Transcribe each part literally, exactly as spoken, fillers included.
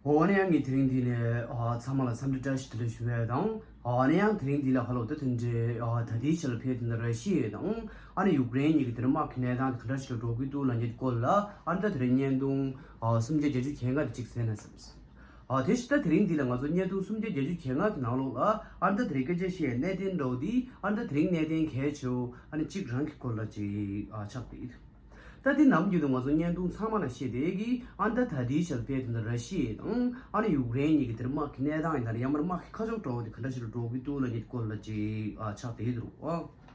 འོ་ན་ཡང་ངས་དེ་རིང་འདི་ནས་ཨ་ཚང་མ་ལ་འཚམས་འདྲི་བཀྲ་ཤིས་བདེ་ལེགས་ཞུ་ཡས་དང་། ཨ་ནི་ཡང་དེ་རིང་འདི་ལ་ཧ་ལོ་ད་དེ་འདྲའི་ཨ་ད་ལྟའི་ཆར་ལ་ཕེབས་དེ་འདྲ་ར་ཤི་ཡ་དང་ཨ་ནི་ཡུཀ་རེན་གཉིས་ཀྱི་དེ་འདྲ་དམག་གི་གནས་སྟངས་དེ་ག་འདྲ་ཞིག་ལ་འགྲོ་གི་འདུག་ལབ་མཁན་སྐོར་ལ་ཨ་ནི་ད་དེ་རིང་བརྙན་ཐུང་ཨ་སུམ་བརྒྱ་བརྒྱད་ཅུ་གྱ་ལྔ་དེ་གཅིག་གསན་ན་བསམས། ཨ་དེ་བཞིན་ད་དེ་རིང་འདི་ལ་ང་ཚོ་བརྙན་ཐུང་སུམ་བརྒྱ་བརྒྱད་ཅུ་གྱ་ལྔ་གི་ནང་ལོགས་ལ་ཨ་ནི་ད་དེ་རིང་སྐད་ཆ་བཤད་གནད་དོན་འདྲ་བོ་འདི་ཨ་ནི་ད་དེ་རིང་གནད་དོན་གལ་ཆེ་བོ་ཨ་ནི་གཅིག་རང་གི་སྐོར་ལ་ཅིག་ཨ་ཆགས་བསྡད་ཡོད། ད་འདི་ནམ་རྒྱུན་དུ་ང་ཚོ་བརྙན་ཐུང་ཚང་མ་ལ་བཤད་བསྡད་ཀྱི་ཨ་ནི་ད་ད་ལྟའི་ཆར་ཕེབས་དེ་འདྲ་ར་ཤི་ཡ་དང་ཨ་ནི་ཡུཀ་རེན་གཉིས་ཀྱི་དེར་དམག་གི་གནས་སྟངས་ཡིན་ན་ཡང་མར་དམག་གི་ཁ་ཕྱོགས་འདྲ་བོ་དེ་ག་འདྲ་ཞིག་ལ་འགྲོ་གི་འདུག་ལབ་མཁན་སྐོར་ལ་ཅིག་ཨ་ཆགས་བསྡད་ཡོད་རེད་བ།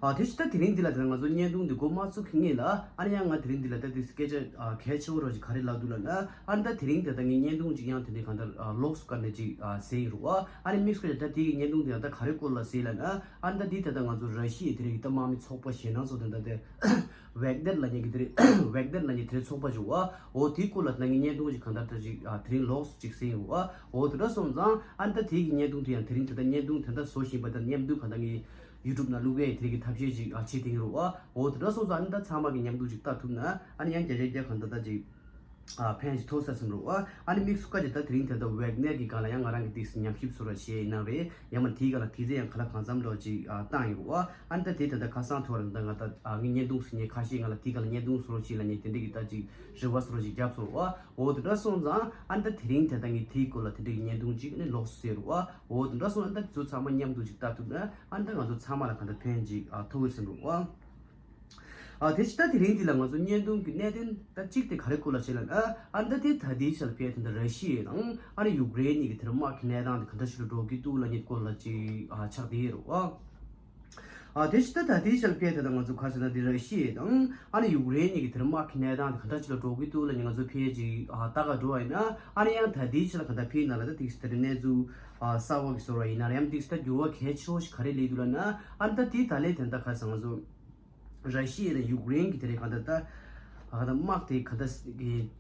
ཨ་དེ་བཞིན་ད་དེ་རིང་འདི་ལ་དེ་ང་ཚོ་བརྙན་ཐུང་འདི་འགོ་མ་ཚུགས་ཀྱི་སྔོན་ལ་ཨ་ནི་ཡང་ང་དེ་རིང་འདི་ལ་ད་དེ་སྐད་ཆ་ཨ་གལ་ཆེ་བོ་རོ་ཅིག་ག་རེ་ལབ་འདུག་ལབ་ན་ཨ་ནི་ད་དེ་རིང་དེ་ད་ངའི་བརྙན་ཐུང་ཅིག་ཡང་དེ་འདྲའི་གང་ལྟར་ཨ་ལོགས་སུ་བཀར་ནས་ཅིག་ཨ་ཟེར་ཡིན་རེད་བ། ཨ་ནི་དམིགས་སུ་བཀར་ད་དེ་གི་བརྙན་ཐུང་འདི་ཡང་ད་ག་རེ་སྐོར་ལ་ཟེར་ལབ་ན་ཨ་ནི་ད་འདི་ད་ད་ང་ཚོ་ར་ཤི་ཡའི་དེ་རིང་གི་ད་དམག་མི་ཚོགས་པ་ཞེད་སྣང་ཚོགས་དེ་འདྲ་དེ་ཝེག་ནེར་ལབ་མཁན་གྱི་དེ་རིང་ཝེག་ནེར་ལབ་མཁན་དེ་རིང་ཚོགས་པ་ཅིག་བ། འོ་དེའི་སྐོར་ལ་ད་ངའི་བརྙན་ཐུང་ཅིག་གང་ལྟར་ད་ཅིག་ཨ་དེ་རིང་ལོགས་སུ་ཅིག་ཟེར་ཡིན་རེད་བ། འོ་དེ་འདྲ་སོང་ཙང་ཨ་ནི་ད་དེ་གི་བརྙན་ཐུང་དེ་ཡང་དེ་རིང་ད་ད་བརྙན་ཐུང་དེ་འདྲ་བཟོ་བཞིན་པ་དང་མཉམ་དུ་གང་ལྟར་ངའི་ཡུ་ཊུབ་ནང་བླུག་ཡས་དེ་རིང་གི་ཐབས་ཤེས་ཅིག་ཨ་བྱེད་དེ་ཡིན་རེད་བ། འོ་དེ་འདྲ་སོང་ཙང་ཨ་ནི་ད་ཚང་མ་གི་མཉམ་དུ་ཅིག་ལྟ་ཐུབ་ན་ཨ་ནི་ཡང་བརྒྱ་ཆ་བརྒྱ་གང་ལྟར་ད་ཅིག་ཨ་ཕན་ཞིག་ཐོགས་ས་སེམས་རེད་བ། ཨ་ནི་དམིགས་སུ་བཀར་ཅིག་ད་དེ་རིང་དེ་འདྲ་ཝེག་ནེར་གྱི་སྒང་ལ་ཡང་ང་རང་གི་ཏིག་སི་ཉམས་ཞིབ་བཟོ་འདྲ་བྱས་ཡིན་ན་རེད། ཡང་མ་དེའི་སྒང་ལ་དུས་ཚོད་ཡང་ག་ལ་གང་འཚམ་འདྲ་ཅིག་ཨ་བཏང་ཡིན་རེད་བ། ཨ་ནི་ད་དེ་དེ་འདྲ་ཁ་སང་ཐོག་རེད་ད་ང་ད་ཨ་ངའི་བརྙན་ཐུང་ཟེར་མཁན་ཁ་ཤས་ང་ལ་དེའི་སྒང་ལ་བརྙན་ཐུང་བཟོ་རོགས་བྱེད་ལབ་མཁན་དེ་འདྲ་གི་ད་ཅིག་རེ་བ་བཟོ་རོགས་ཅིག་བརྒྱབ་སོང་རེད་བ། འོ་དེ་འདྲ་སོང་ཙང་ཨ་ནི་ད་དེ་རིང་དེ་ད་ངས་དེའི་སྐོར་ལ་དེ་འདྲ་གི་བརྙན་ཐུང་ཅིག་ཨ་ནི་ལོགས་སུ་བཟོས་རེད་བ། འོ་དེ་འདྲ་སོང་ཨ་ནི་ད་དེ་ཚོ་ཚང་མ་མཉམ་དུ་ཅིག་ལྟ་ཐུབ་ན་ཨ་ནི་ད་ང་ཚོ་ཚང་མ་ལ་གང་ལྟར་ཕན་ཅིག་ཨ་ཐོགས་ཀྱི་སེམས་རེད་བ། ཨ་དེ་ཕྱི་ད་དེ་རིང་འདི་ལ་ང་ཚོ་བརྙན་ཐུང་གི་གནད་དོན་ད་གཅིག་དེ་ག་རེ་སྐོར་ལ་བཤད་ལབ་ན་ཨ་ནི་ད་དེ་ད་ལྟའི་ཆར་ཕེབས་དེ་འདྲ་ར་ཤི་ཡ་དང་ཨ་ནི་ཡུཀ་རེན་གཉིས་ཀྱི་དེར་དམག་གི་གནས་སྟངས་དེ་ག་འདྲ་ཞིག་ལ་འགྲོ་གི་འདུག་ལབ་མཁན་སྐོར་ལ་ཅིག་ཨ་ཆགས་བསྡད་ཡོད་རེད་བ། ཨ་དེ་ཕྱི་ད་ད་ལྟའི་ཆར་ཕེབས་དེ་ད་ང་ཚོ་ག་ཟེར་ན་དེ་ར་ཤི་ཡ་དང་ཨ་ནི་ཡུཀ་རེན་གཉིས་ཀྱི་དེར་དམག་གི་གནས་སྟངས་དེ་ག་འདྲ་ཞིག་ལ་འགྲོ་གི་འདུག་ལབ་མཁན་ང་ཚོ་ཕེབས་ཅིག་ཨ་ལྟ་ག་འགྲོ་བ་ཡིན་ན་ཨ་ནི་ཡང་ད་ལྟའི་ཆར་ག་ད་ཕེབས་ན་ལ་ད་ཏིག་སི་དེ་རིང་གནས་ཚུལ་ཨ་གསར་བ་གི་བཟོ་འདྲ་ཡིན་ན་ཡང་ཏིག་སི་ད་འགྱུར་བ་གལ་ཆེ་བོ་ཞིག་ག་རེ་སླེབས་འདུག་ལབ་ན་ཨ་ནི་ད་དེ་ད་ལས་དེ་ད་ག་ཟེར་ང་ཚོ། ར་ཤི་ཡ་དང་ཡུཀ་རེན་གྱི་དེ་རིང་གང་ལྟར་ད་གང་ལྟར་དམག་དེ་གང་ལྟར་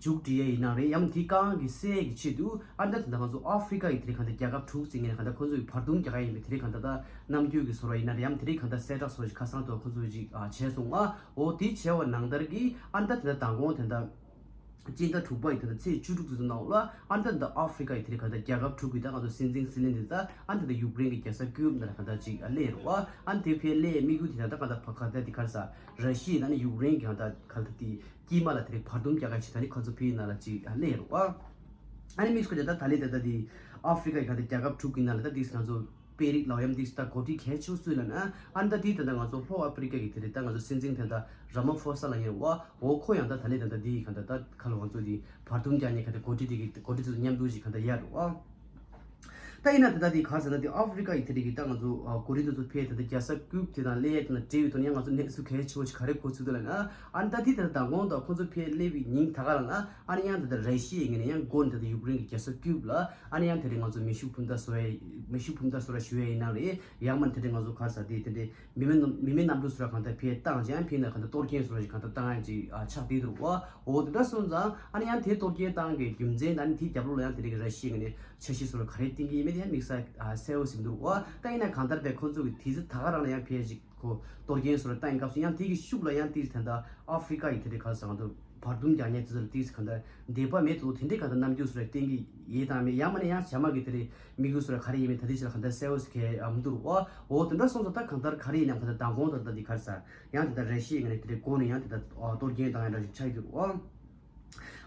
མཇུག་སྒྲིལ་ཡ་ཡིན་ན་རེད་ཡང་དེ་གང་གི་སེལ་གྱི་ཆེད་དུ་ཨ་ནི་ད་ད་ང་ཚོ་ཨ་ཧྥི་རི་ཀ་ཡི་དེ་རིང་གང་ལྟར་རྒྱལ་ཁབ་དྲུག་ཟེར་མཁན་གང་ལྟར་ཁོ་ཚོ་ཡི་བར་འདུམ་རྒྱག་ཡ་ཡིན་པའི་དེ་རིང་གང་ལྟར་ད་རྣམ་འགྱུར་གྱི་བཟོ་འདྲ་ཡིན་ན་རེད་ཡང་དེ་རིང་གང་ལྟར་གསལ་བསྒྲགས་བཟོ་ཞིག་ཁ་སང་ཐོག་ཁོ་ཚོ་ཅིག་བྱས་སོང་ང་། འོ་དེ་བྱས་པ་ནང་ལྟར་གྱི་ཨ་ནི་ད་དེ་ད་མདང་དགོང་དེ་ད། སྤྱི་ཟླ་དྲུག་པ་ཡི་དེ་ཚེས་བཅུ་དྲུག་དེ་ཚོ་ནང་ལ་ཨ་ནི་ད་ཨ་ཧྥི་རི་ཀ་ཡི་དེ་རིང་གང་ལྟར་རྒྱལ་ཁབ་དྲུག་གི་ད་ང་ཚོ་སྲིད་འཛིན་སྲིད་བློན་དེ་ད་ཨ་ནི་ད་ཡུཀ་རེན་གྱི་རྒྱལ་ས་ཀིའུབ་ནང་ལ་གང་ལྟར་ཅིག་སླེབས་རེད་བ། ཨ་ནི་དེ་ཕར་སླེབས་དམིགས་ཡུལ་དེ་ད་ད་གང་ལྟར་ཕ་ག་ད་དེ་ག་རེ་ཟ་ར་ཤི་ཡ་ད་ནི་ཡུཀ་རེན་གྱི་གང་ལྟར་གང་ལྟར་དེ་དཀྱིལ་མ་ལ་དེ་རིང་བར་འདུམ་རྒྱག་ག་ཅིག་ད་ནི་ཁོ་ཚོ་ཕའི་ནང་ལ་ཅིག་སླེབས་རེད་བ། ཨ་ནི་དམིགས་སུ་བཀར་ད་ད་ལས་ད་ད་དེ་ཨ་ཧྥི་རི་ཀ་ཡི་གང་ལྟར་རྒྱལ་ཁབ་དྲུག་གི་ནང་ལ་ད་དེ་ང་ཚོ། དཔོན་རིགས་ལ་ཡང་འདི་ད་འགོ་ཁྲིད་གལ་ཆེ་ཤོས་སུ་ལབ་ན་ཨ་ནི་ད་དེ་ད་ལྟ་ང་ཚོ་ལྷོ་ཨ་ཧྥི་རི་ཀ་གི་དེ་རེད་ད་ང་ཚོ་སྲིད་འཛིན་དེ་ད་ར་མ་ཕོ་ས་ལབ་མཁན་རེད་བ། འོ་ཁོ་ཡང་ད་ད་ལས་ད་ད་དེ་གང་ད་ད་ཁ་ལོ་ང་ཚོ་དེ་བར་འདུམ་རྒྱག་མཁན་ག་ད་འགོ་ཁྲིད་དེ་གི་འགོ་ཁྲིད་ཚོ་མཉམ་དུ་ཞིག་གང་ད་ཡར་རེད་བ། ད་ཡིན་ན་ད་ད་དེ་ག་ཟེར་ན་དེ་ཨ་ཧྥི་རི་ཀ་ཡི་དེ་རིགས་ཀྱི་ད་ང་ཚོ་འགོ་ཁྲིད་ཚོ་ཕེ་ད་ད་རྒྱལ་ས་ཀིའུབ་དེ་དང་སླེབས་ཡས་དེ་ན་འབྲེལ་ཡོད་དོ་ཡང་ང་ཚོ་གནས་ཚུལ་གལ་ཆེ་བོ་ཞིག་ག་རེ་གོ་ཚུལ་འདུག་ལབ་ན་ཨ་ནི་ད་དེ་ད་ད་མདང་དགོང་ད་ཁོ་ཚོ་ཕེ་སླེབས་པའི་ཉིན་ད་ག་ལབ་ན་ཨ་ནི་ཡང་ད་ད་ར་ཤི་ཡའི་ངོས་ནས་ཡང་འགོ་ནས་ད་ད་ཡུཀ་རེན་གྱི་རྒྱལ་ས་ཀིའུབ་ལ། ཨ་ནི་ཡང་དེ་རིང་ང་ཚོ་མེ་ཤུགས་འཕུར་མདའ་བཟོ་ཡ་མེ་ཤུགས་འཕུར་མདའ་བཟོ་ར་ཞུ་ཡ་ཡིན་ན་རེད། ཡང་མིན་དེ་རིང་ང་ཚོ་ག་རེ་ཟ་དེ་དེ་འདྲའི་མི་མེད་མི་མེད་གནམ་གྲུ་བཟོ་ར་གང་ལྟར་ཕེ་བཏང་ཅིང་ཕེ་ན་གང་ལྟར་གཏོར་སྐྱོན་བཟོ་ར་ཞིག་གང་ལྟར་བཏང་ཡ་ཅིག་ཨ་ཆགས་བསྡད་འདུག་བ། འོ་དེ་འདྲ་སོང་ཙང་ཨ་ནི་ཡང་དེ་གཏོར་སྐྱོན་བཏང་གི་རྒྱུ་མཚན་ད་ནི་དེའི་རྒྱབ་ལོགས་ལ་ཡང་དེ་རིང་ར་ཤི་ཡའི་ངོས་ནས་འཆར་གཞི་བཟོ་ར་ག་རེ་བཏིང་གི་ཡིན་མིན་དེ་ཡང་དམིགས་བསལ་ཨ་གསལ་བོ་ཟིན་འདུག་བ། ད་ཡིན་ན་གང་ལྟར་བས་ཁོ་ཚོ་གི་དེ་ཚོ་ད་ག་རང་ལ་ཡང་ཕེ་ཅིག་ཁོ་གཏོར་སྐྱོན་བཟོ་ར་བཏང་སྐབས་སུ་ཡང་དེ་གི་ཤུགས་ལ་ཡང་དེ་ད་ལྟ་ཨ་ཧྥི་རི་ཀ་ཡི་དེ་རིང་ག་རེ་ཟ་གང་ལྟར། བར་འདུམ་རྒྱག་མཁན་དེ་ཚོ་ལ་ཏིག་ཙམ་གང་ལྟར་འདོད་པ་མེད་དུ་དེ་འདྲའི་གང་ལྟར་རྣམ་འགྱུར་བཟོ་འདྲ་བསྟན་གྱི་ཡོད་དང་མེད་ཡང་མིན་ན་ཡང་ཞྭ་དམག་གི་དེ་རིང་དམིགས་ཡུལ་བཟོ་འདྲ་ག་རེ་ཡིན་མིན་ད་ལྟའི་ཆར་གང་ལྟར་གསལ་བོ་ཞིག་གང་མི་འདུག་རུང་བ། འོ་དེ་འདྲ་སོང་ཙང་ད་གང་ལྟར་ག་རེ་ཡིན་ནའང་གང་ལྟར་མདང་དགོང་དང་ད་འདི་ག་རེ་ཟ་ཡང་དེ་ལྟར་ར་ཤི་ཡའི་ངོས་ནས་དེ་འདྲའི་སྒོ་ནས་ཡང་དེ་ལྟར་གཏོར་སྐྱོན་བཏང་ཡ་འདྲ་ཞིག་ཆགས་ཀྱི་འདུག་རུང་བ།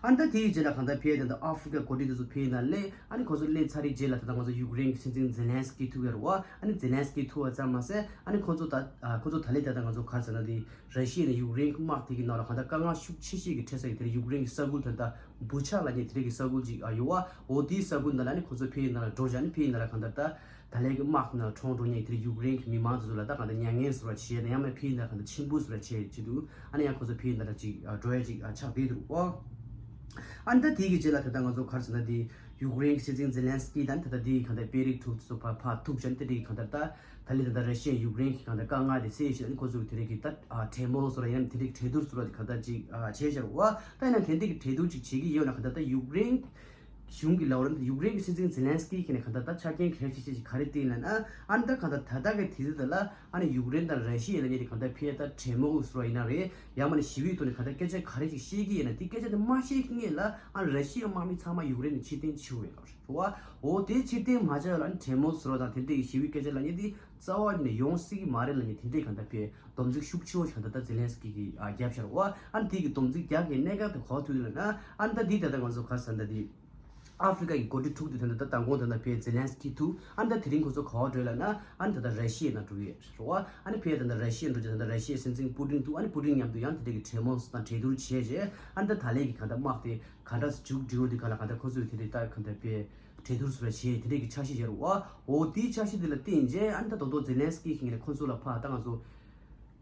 ཨ་ནི་ད་དེའི་རྗེས་ལ་གང་ལྟར་ཕེ་དེ་འདྲ་ཨ་ཧྥི་རི་ཀ་འགོ་ཁྲིད་དེ་ཚོ་ཕེ་ནང་སླེབས། ཨ་ནི་ཁོ་ཚོ་སླེབས་ཚར་བའི་རྗེས་ལ་ད་ལྟ་ང་ཚོ་ཡུཀ་རེན་གྱི་སྲིད་འཛིན་ཛེ་ལན་སི་ཀི་ཐུག་ཡ་རུང་བ། ཨ་ནི་ཛེ་ལན་སི་ཀི་ཐུག་པ་ཙམ་མ་ཟད་ཨ་ནི་ཁོ་ཚོ་ད་ཁོ་ཚོ་ད་ལས་ད་ལྟ་ང་ཚོ་ག་རེ་ཟ་ན་དེ། ར་ཤི་ཡ་ནས་ཡུཀ་རེན་གྱི་དམག་དེ་གི་ནང་ལ་གང་ལྟར་དཀའ་ངལ་ཤུགས་ཆེ་ཤོས་ཀྱི་འཕྲད་ས་ཡི་དེ་ཡུཀ་རེན་གྱི་ས་ཁུལ་དེ་ད་བུ་ཆ་ལབ་མཁན་དེ་རིགས་ཀྱི་ས་ཁུལ་ཅིག་ཨ་ཡོད་བ། འོ་དེའི་ས་ཁུལ་ནང་ལ་ནི་ཁོ་ཚོ་ཕེ་ཡི་ནང་ལ་འགྲོ་བཞག་ནི་ཕེ་ཡི་ནང་ལ་གང་ལྟར་ད་ད་ལན་གྱི་དམག་ནང་གྲོངས་འགྲོ་མཁན་དེ་ཡུཀ་རེན་གྱི་མི་མང་དེ་ཚོ་ལ་ད་གང་ལྟར་མྱ་ངན་བཟོ་ར་བྱེད་ནས་ཡང་མིན་ཕེ་ཡི་ནང་གང་ལྟར་འཆི་འབོད་བཟོ་ར་བྱེད་ཆེད་དུ་ཨ་ནི་ཡང་ཁོ་ཚོ་ཕེ་ཡི་ནང་ལ་ཅིག་འགྲོ་ཡ་ཅིག་ཆགས་བསྡད་འདུག་བ། ཨ་ནི་ད་དེ་གི་རྗེས་ལ་ད་ལྟ་ང་ཚོ་ག་རེ་ཟེར་ན་དེ་ཡུཀ་རེན་གྱི་སྲིད་འཛིན་ཛེ་ལན་སི་ཀི་དང་ད་ལྟ་དེ་གི་གང་ལྟར་དཔོན་རིགས་དྲུག་དེ་ཚོ་ཕར་ཕར་ཐུག་བྱས་ནས་དེ་རིགས་གང་ལྟར་ད། ད་ལས་ད་ལྟ་ར་ཤི་ཡ་ཡུཀ་རེན་གྱི་གང་ལྟར་དཀའ་ངལ་དེ་སེལ་ཞིང་ཁོ་ཚོ་གི་དེ་རིགས་ཀྱི་ད་ཨ་གྲོས་མོལ་བཟོ་ར་ཡང་དེ་རིགས་གྲོས་བསྡུར་བཟོ་ར་གང་ལྟར་ཅིག་ཨ་བྱས་བཞག་བ། ད་ཡིན་ན་དེ་འདྲ་གི་གྲོས་བསྡུར་ཅིག་བྱེད་ཀྱི་ཡོད་ན་གང་ལྟར་ད་ཡུཀ་རེན་ གཞུང་གི་ལས་རིམ་དེ་ཡུཀ་རེན་གྱི་སྲིད་འཛིན་ཛེ་ལན་སི་ཀི་གིས་ནས་གང་ལྟར་ད་ཆ་རྐྱེན་གལ་ཆེ་ཤོས་ཤིག་ག་རེ་བསྟན་ལབ་ན། ཨ་ནི་ད་གང་ལྟར་ད་ལྟ་གི་དུས་ཚོད་དེ་ལ་ཨ་ནི་ཡུཀ་རེན་དང་ར་ཤི་ཡ་ལབ་མཁན་དེ་གང་ལྟར་ཕར་ད་གྲོས་མོལ་ཟེར་བ་ཡིན་ན་རེད། ཡང་མིན་ན་ཞི་བའི་ཐོག་ནས་གང་ལྟར་སྐད་ཆ་ག་རེ་ཞིག་བཤད་ཀྱི་ཡིན་ན། དེ་སྐད་ཆ་དེ་མ་བཤད་སྔོན་ལ་ཨ་ནི་ར་ཤི་ཡའི་དམག་མི་ཚང་མ་ཡུཀ་རེན་ནས་ཕྱིར་འཐེན་བྱེད་དགོས་ཡོད་ལབ་རེད། རེད་བ། འོ་དེ་ཕྱིར་འཐེན་མ་བྱས་ལ་ཨ་ནི་གྲོས་མོལ་ཟེར་བ་དང་དེ་འདྲའི་ཞི་བའི་སྐད་ཆ་ལབ་མཁན་དེ་རྩ་བ་ནས་ཡོང་སྲིད་ཀྱི་མ་རེད་ལབ་མཁན་དེ་འདྲའི་གང་ལྟར་ཕར་སྡོམ་ཚིག་ཤུགས་ཆེ་བོ་ཞིག་གང་ལྟར་ད་ཛེ་ལན་སི་ཀི་གིས་ཨ་བརྒྱབ་བཞག་རེད་བ། ཨ་ནི་དེ་གི་སྡོམ་ཚིག་རྒྱག་མཁན་གནད་འགག་དེ་ག་པར་ཐུག་ཡོད་ལབ་ན། ཨ་ནི་ད་འདི་ད་ལྟ་ང་ཚོ་ག་རེ་ཟེར་ན་ད་འདི་ཨ་ཧྥེ་རི་ཀ་གི་འགོ་ཁྲིད་དྲུག་དེ་ད་ལྟ་མདང་དགོང་ད་ལྟ་ཕར་ཛེ་ལན་སི་ཀི་ཐུག་ཨ་ནི་ད་དེ་རིང་ཁོ་ཚོ་ག་པར་འགྲོ་ཡོད་ལབ་ན། ཨ་ནི་ད་ལྟ་ར་ཤི་ཡའི་ནང་འགྲོ་གི་ཡོད་རེད་བ། ཨ་ནི་ཕར་ད་ལྟ་ར་ཤི་ཡའི་འགྲོ་རྒྱུ་ད་ལྟ་ར་ཤི་ཡའི་སྲིད་འཛིན་པུ་ཏིན་འདུག་ཨ་ནི་པུ་ཏིན་མཉམ་དུ་ཡང་དེ་འདྲའི་གི་གྲོས་མོལ་དང་གྲོས་བསྡུར་བྱས་རྗེས། ཨ་ནི་ད་ད་ལན་གྱི་གང་ལྟར་དམག་དེ་ག་འདྲ་མཇུག་སྒྲིལ་བ་དེ་ག་ལ་གང་ལྟར་ཁོ་ཚོས་དེ་འདྲའི་ད་གང་ལྟར་ཕར་གྲོས་བསྡུར་ཟེར་བ་བྱས་དེ་འདྲའི་གི་འཆར་གཞི་ཡོད་རེད་བ། འོ་དེའི་འཆར་གཞི་དེ་ལ་བརྟེན་རྗེས་ཨ་ནི་ད་ད་ལྟ་ཛེ་ལན་སི་ཀི་གིས་ནས་ཁོ་ཚོ་ལ་ཕར་ད་ང་ཚོ་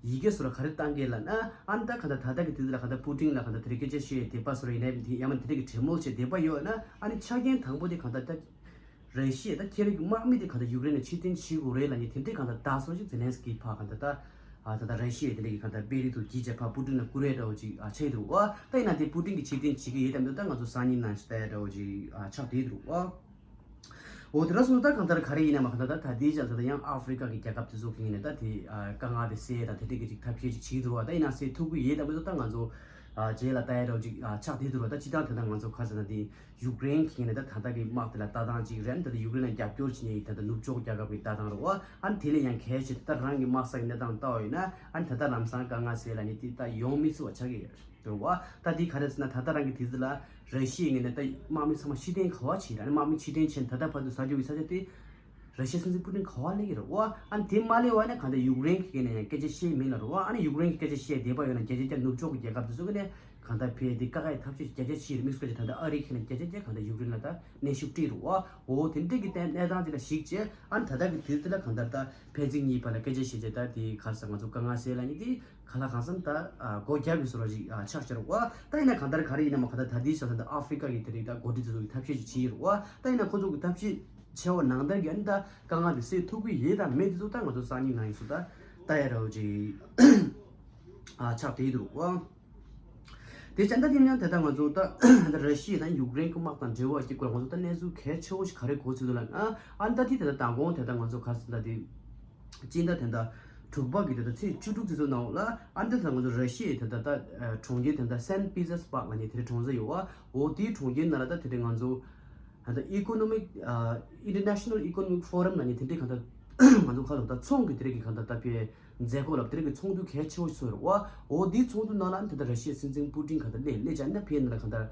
ཡི་གེ་ཟེར་བ་ག་རེ་བཏང་གི་ལབ་ན། ཨ་ནི་ད་གང་ལྟར་ད་ལྟ་གི་དུས་ཚོད་ལ་གང་ལྟར་པུ་ཏིན་ལ་གང་ལྟར་དེ་འདྲའི་སྐད་ཆ་བཤད་དེ་བ་ཟེར་བ་ཡིན་ན་དེ་ཡང་མིན་དེ་འདྲའི་གི་གྲོས་མོལ་བྱས་དེ་བ་ཡོད་ན། ཨ་ནི་ཆ་རྐྱེན་དང་པོ་དེ་གང་ལྟར་ད་ར་ཤི་ཡ་ད་ཁྱེད་རང་གི་དམག་མི་དེ་གང་ལྟར་ཡུཀ་རེན་ནས་ཕྱིར་འཐེན་བྱེད་དགོས་རེད་ལབ་མཁན་དེ་འདྲའི་གང་ལྟར་བརྡ་གསར་པ་ཞིག་ཛེ་ལན་སི་ཀི་ཕར་གང་ལྟར་ད་ཨ་ད་ལྟ་ར་ཤི་ཡ་དེ་འདྲའི་གི་གང་ལྟར་དཔོན་རིགས་དང་གིས་བྱས་ཕར་པུ་ཏིན་ལ་བསྐུར་ཡ་འདྲ་བོ་ཅིག་ཨ་ཆགས་འདུག་བ། ད་ཡིན་ན་དེ་པུ་ཏིན་གྱིས་ཕྱིར་འཐེན་བྱེད་ཀྱི་ཡོད་དམ་མེད་ད་ང་ཚོ་སང་ཉིན་ནང་ཞིག་ལྟ་ཡ་འདྲ་བོ་ཅིག་ཨ་ཆགས་བསྡད་འདུག་བ། འོ་དེ་འདྲ་སོང་ཙང་ད་གང་ལྟར་ག་རེ་ཡིན་ན་མ་གང་ལྟར་ད་ད་ལྟའི་ཆར་ད་ལྟ་ཡང་ཨ་ཧྥེ་རི་ཀ་གི་རྒྱལ་ཁབ་དེ་ཚོ་གི་ངོས་ནས་ད་དེ་ཨ་དཀའ་ངལ་དེ་སེལ་དང་དེ་འདྲའི་གི་ཅིག་ཐབས་ཤེས་ཅིག་བྱེད་ཀྱི་འདུག་བ། ད་ཡིན་ན་སེལ་ཐུབ་ཀྱི་ཡོད་དམ་མེད་ད་ང་ཚོ་ཨ་རྗེས་ལ་ལྟ་ཡ་འདྲ་བོ་ཅིག་ཨ་ཆགས་བསྡད་འདུག་བ། ད་སྤྱིར་བཏང་དེ་ད་ང་ཚོ་ག་རེ་ཟེར་ན་དེ། ཡུཀ་རེན་གྱི་ངོས་ནས་ད་ད་ལྟ་གི་དམག་དེ་ལ་ལྟ་སྟངས་གཅིག་རེད། ད་ལྟ་ཡུཀ་རེན་ལ་རྒྱབ་སྐྱོར་བྱེད་མཁན་གྱི་ད་ལྟ་ནུབ་ཕྱོགས་རྒྱལ་ཁབ་ཀྱི་ལྟ་སྟངས་རེད་བ། ཨ་ནི་དེ་ལས་ཡང་གལ་ཆེ་ད་རང་གི་དམག་ས་གི་གནས་སྟངས་ལྟ་བ་ཡིན་ན། ཨ་ནི་ད་ལྟ་ལམ་སང་དཀའ་ངལ་སེལ་ལབ་མཁན་དེ་ད་ཡོང་མི་ཚུགས་པ་ཆགས་ཀྱི་ཡོད་རེད་བ། ད་དེ་ག་རེ་ཟེར་ན་ད་ལྟ་རང་གི་དུས་ཚོད་ལ་ར་ཤི་ཡའི་ངོས་ནས་ད་དམག་མི་ཚང་མ་ཕྱིར་འཐེན་ག་པར་བྱེད་ར། ཨ་ནི་དམག་མི་ཕྱིར་འཐེན་བྱས་ནས་ད་ལྟ་བར་དུ་ས་ཆ་བའི་ས་ཆ་དེ་ར་ཤི་ཡའི་སྲིད་འཛིན་པུ་ཏིན་ག་པར་སླེབས་ཀྱི་རེད་བ། ཨ་ནི་དེ་མ་སླེབས་པ་ཡིན་ན་གང་ལྟར་ཡུཀ་རེན་གྱི་ངོས་ནས་ཡང་སྐད་ཆ་བཤད་མིན་ལབ་རེད་བ། ཨ་ནི་ཡུཀ་རེན་གྱི་སྐད་ཆ་བཤད་བསྡད་པ་ཡོད་ན་རྒྱལ་སྤྱིའི་ཀྱང་ནུབ་ཕྱོགས་ཀྱི་རྒྱལ་ཁབ་དེ་ཚོ་གི་ནས་གང་ལྟར་ཕར་དེ་དཀའ་ཁག་ཡི་ཐབས་ཤེས་རྒྱ་ཆེ་བྱེད་རེད། དམིགས་བསལ་གྱི་ད་ལྟ་ཨ་རི་གི་ནས་རྒྱ་ཆེ་རྒྱ་གང་ལྟར་ཡུཀ་རེན་ལ་ད་གནོན་ཤུགས་སྤྲད་རེད་བ། འོ་དེ་འདྲ་གི་གནས་སྟངས་དེ་ལ་གཞིགས་བྱས། ཨ་ནི་ད་ལྟ་གི་དུས་དེ་ལ་གང་ལྟར་ད་ཕན་ཚུན་གཉིས་བར་ལ་སྐད་ཆ་བཤད་བྱས་ད་དེ་ག་རེ་ཟེར་ང་ཚོ་དཀའ་ངལ་སེལ་ལབ་མཁན་དེ་ག་ལ་གང་འཚམ་ད་ཨ་སྒོ་བརྒྱབ་པའི་བཟོ་འདྲ་ཞིག་ཨ་ཆགས་བཞག་རེད་བ། ད་ཡིན་ན་གང་ལྟར་ག་རེ་ཡིན་ན་མ་གང་ལྟར་ད་ལྟའི་ཆར་ད་ལྟ་ཨ་ཧྥེ་རི་ཀ་གི་དེ་རིགས་ད་འགོ་ཁྲིད་དེ་ཚོ་གི་ཐབས་ཤེས་ཅིག་བྱེད་ཀྱི་རེད་བ། ད་ཡིན་ན་ཁོ་ཚོ་གི་ཐབས་ཤེས་བྱས་པ་ནང་ལྟར་གྱི་ཨ་ནི་ད་དཀའ་ངལ་དེ་སེལ་ཐུབ་ཀྱི་ཡོད་དམ་མེད་དེ་ཚོ་ད་ང་ཚོ་སང་ཉིན་ནང་ཡིན་སུ་ད་ལྟ་ཡ་འདྲ་བོ་ཅིག་ཨ་ཆགས་བསྡད་འདུག་བ། དེ་བྱས་ད་དེ་ཡང་དེ་ལྟར་ང་ཚོ་ད་ད་ར་ཤི་ཡ་དང་ཡུཀ་རེན་གྱི་དམག་དང་འབྲེལ་བ་གྱི་སྐོར་ང་ཚོ་ད་གནས་ཚུལ་གལ་ཆེ་བོ་ཞིག་ག་རེ་གོ་ཚུལ་འདུག་ལབ་ན། ཨ་ནི་ད་དེ་ད་ལྟ་མདང་དགོང་དེ་ད་ང་ཚོ་ག་རེ་ཟེར་ད་དེ་སྤྱི་ཟླ་དེ་ད་དྲུག་པ་གི་དེ་ད་ཚེས་བཅུ་དྲུག་དེ་ཚོ་ནང་ལ་ཨ་ནི་ད་ད་ང་ཚོ་ར་ཤི་ཡའི་དེ་ད་ད་གྲོང་ཁྱེར་དེ་ད་སན་པི་ཏེར་སི་བྷག་ལབ་མཁན་དེ་གྲོང་ཚོ་ཡོད་བ། འོ་དེའི་གྲོང་ཁྱེར་ནང་ལ་ད་དེ་ད་ང་ཚོ་ད་ད་ཨི་ཀོ་ནོ་མིག་ཨ་ཨིན་ཊར་ནེ་ཤ་ནལ་ཨི་ཀོ་ནོ་མིག་ཕོ་རམ་ལབ་མཁན་དེ་འདྲའི་གང་ལྟར་ང་ཚོ་ཁ་ལོ་ད་ཚོང་གི་དེ་རིགས་ཀྱི་གང་ལྟར་ད་ཕར་མཛད་སྒོ་ལ་དེ་རིགས་ཀྱི་ཚོགས་འདུ་གལ་ཆེ་བོ་ཞིག་ཚོགས་ཡོད་རེད་བ། འོ་དེའི་ཚོགས་འདུ་ནང་ལ་ཨ་ནི་ད་ལྟ་ར་ཤི་ཡའི་སྲིད་འཛིན་པུ་ཏིན་གང་ལྟར་སླེབས་སླེབས་བྱས་ཨ་ནི་ད་ཕར་ཡིན་ན་ལ་གང་ལྟར་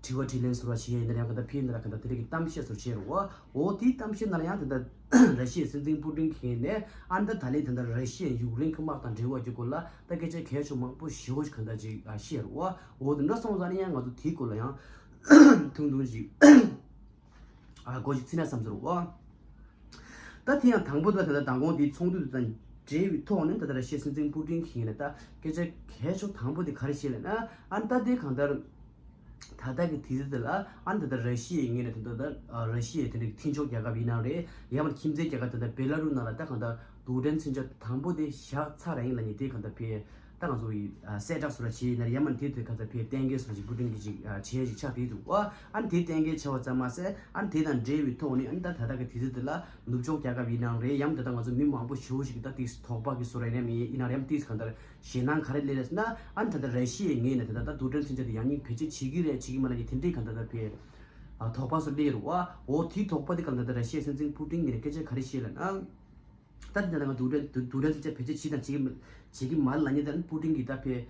དྲི་བ་དྲིས་ལན་ཟེར་བ་བྱས་ཡིན་ན་ཡང་གང་ལྟར་ཕར་ཡིན་ན་ལ་གང་ལྟར་དེ་རིགས་ཀྱི་གཏམ་བཤད་ཚོ་བྱས་རེད་བ། འོ་དེའི་གཏམ་བཤད་ནང་ལ་ཡང་ད་ལྟ་ར་ཤི་ཡའི་སྲིད་འཛིན་པུ་ཏིན་གྱིས་ནས་ཨ་ནི་ད་ད་ལན་ད་ལྟ་ར་ཤི་ཡ་ཡུཀ་རེན་གྱི་དམག་དང་འབྲེལ་བ་གྱི་སྐོར་ལ་ད་སྐད་ཆ་གལ་ཆེ་མང་པོ་ཞེ་པོ་ཞིག་གང་ལྟར་ཅིག་ཨ་བཤད་རེད་བ། འོ་དེ་འདྲ་སོང་ཙང་ནི་ཡང་ང་ཚོ་དེའི་སྐོར་ལ་ཡང་ཐུང་ཐུང་ཞིག་ཨ་གོ་ཞིག་ཚིག་ན་བསམ་ཟེར་བ། ད་དེ་ཡང་དང་པོ་ད་ད་ལྟ་མདང་དགོང་དེའི་ཚོགས་འདུ་དེ་དང་འབྲེལ་བའི་ཐོག་ནས་ད་ལྟ་ར་ཤི་ཡའི་སྲིད་འཛིན་པུ་ཏིན་གྱིས་ནས་ད་སྐད་ཆ་གལ་ཆེ་དང་པོ་དེ་ག་རེ་བཤད་ལབ་ན། ཨ་ནི་ད་དེ་གང་ལྟར་ད་ལྟ་གི་དུས་ཚོད་དེ་ལ་ཨ་ནི་ད་ལྟ་ར་ཤི་ཡའི་ངོས་ནས་ད་ལྟ་ད་ར་ཤི་ཡའི་དེ་འདྲའི་མཐུན་ཕྱོགས་རྒྱལ་ཁབ་ཡིན་ན་རེད། ཡང་མིན་ཁྱིམ་མཚེས་རྒྱལ་ཁབ་ད་ལྟ་བེ་ལ་རུ་ནང་ལ་ད་གང་ལྟར་རྡུལ་ཕྲན་མཚོན་ཆ་དང་པོ་དེ་བཞག་ཚར་ར་ཡིན་ལབ་མཁན་དེ་གང་ལྟར་ཕར། ད་ང་ཚོ་ཡི་ཨ་གསལ་བསྒྲགས་བཟོ་འདྲ་བྱས་ཡིན་ན་ཡང་མིན་དེ་དེ་ག་ཚ་ཕར་གཏན་འཁེལ་བཟོ་འདྲ་ཞིག་པུ་ཏིན་གྱིས་ཅིག་ཨ་བྱས་ཞིག་ཆགས་བསྡད་འདུག་བ། ཨ་ནི་དེ་གཏན་འཁེལ་བྱས་པ་ཙམ་མ་ཟད་ཨ་ནི་དེ་དང་འབྲེལ་བའི་ཐོག་ནས་ཨ་ནི་ད་ད་ལྟ་གི་དུས་ཚོད་འདི་ལ་ནུབ་ཕྱོགས་རྒྱལ་ཁབ་ཡིན་ནའང་རེད། ཡང་མིན་ད་ལྟ་ང་ཚོ་མི་མང་པོ་ཞེ་པོ་ཞིག་གིས་ད་ཏིས་དོགས་པ་གི་བཟོ་འདྲ་ཡིན་ན་མིན་ཡིན་ན་རེད། ཡང་ཏིས་གང་ལྟར་ཞེད་སྣང་ག་རེ་སླེབས་རེད་ཟེར་ན། ཨ་ནི་ད་ལྟ་ར་ཤི་ཡའི་ངོས་ནས་ད་ལྟ་ད་རྡུལ་ཕྲན་མཚོན་ཆ་དེ་ཡང་སྙིང་བེད་སྤྱོད་བྱེད་ཀྱི་རེད་བྱེད་ཀྱི་མ་རེད་ཀྱི་དེ་འདྲའི་གང་ལྟར་ད་ཕར་ཨ་དོགས་པ་བཟོ་སླེབས་རེད་བ། འོ་དེའི་དོགས་པ་དེ་གང་ལྟར་ད་ར་ཤི་ཡའི་སྲིད་འཛིན་པུ་ཏིན་ངོས་ནས་སྐད་ཆ་ག་རེ་བཤད་ལབ་ན། ད་དེ་ནང་ང་རྡུལ་ཕྲན་རྡུལ་ཕྲན་ཚོ་ཆ་བེད་སྤྱོད་བྱེད་དང་བྱེད་ཀྱི་མ་བྱེད་ཀྱི་མ་རེད་ལབ་མཁན་དེ་ནི་པུ་ཏིན་གྱིས་ད་ཕར།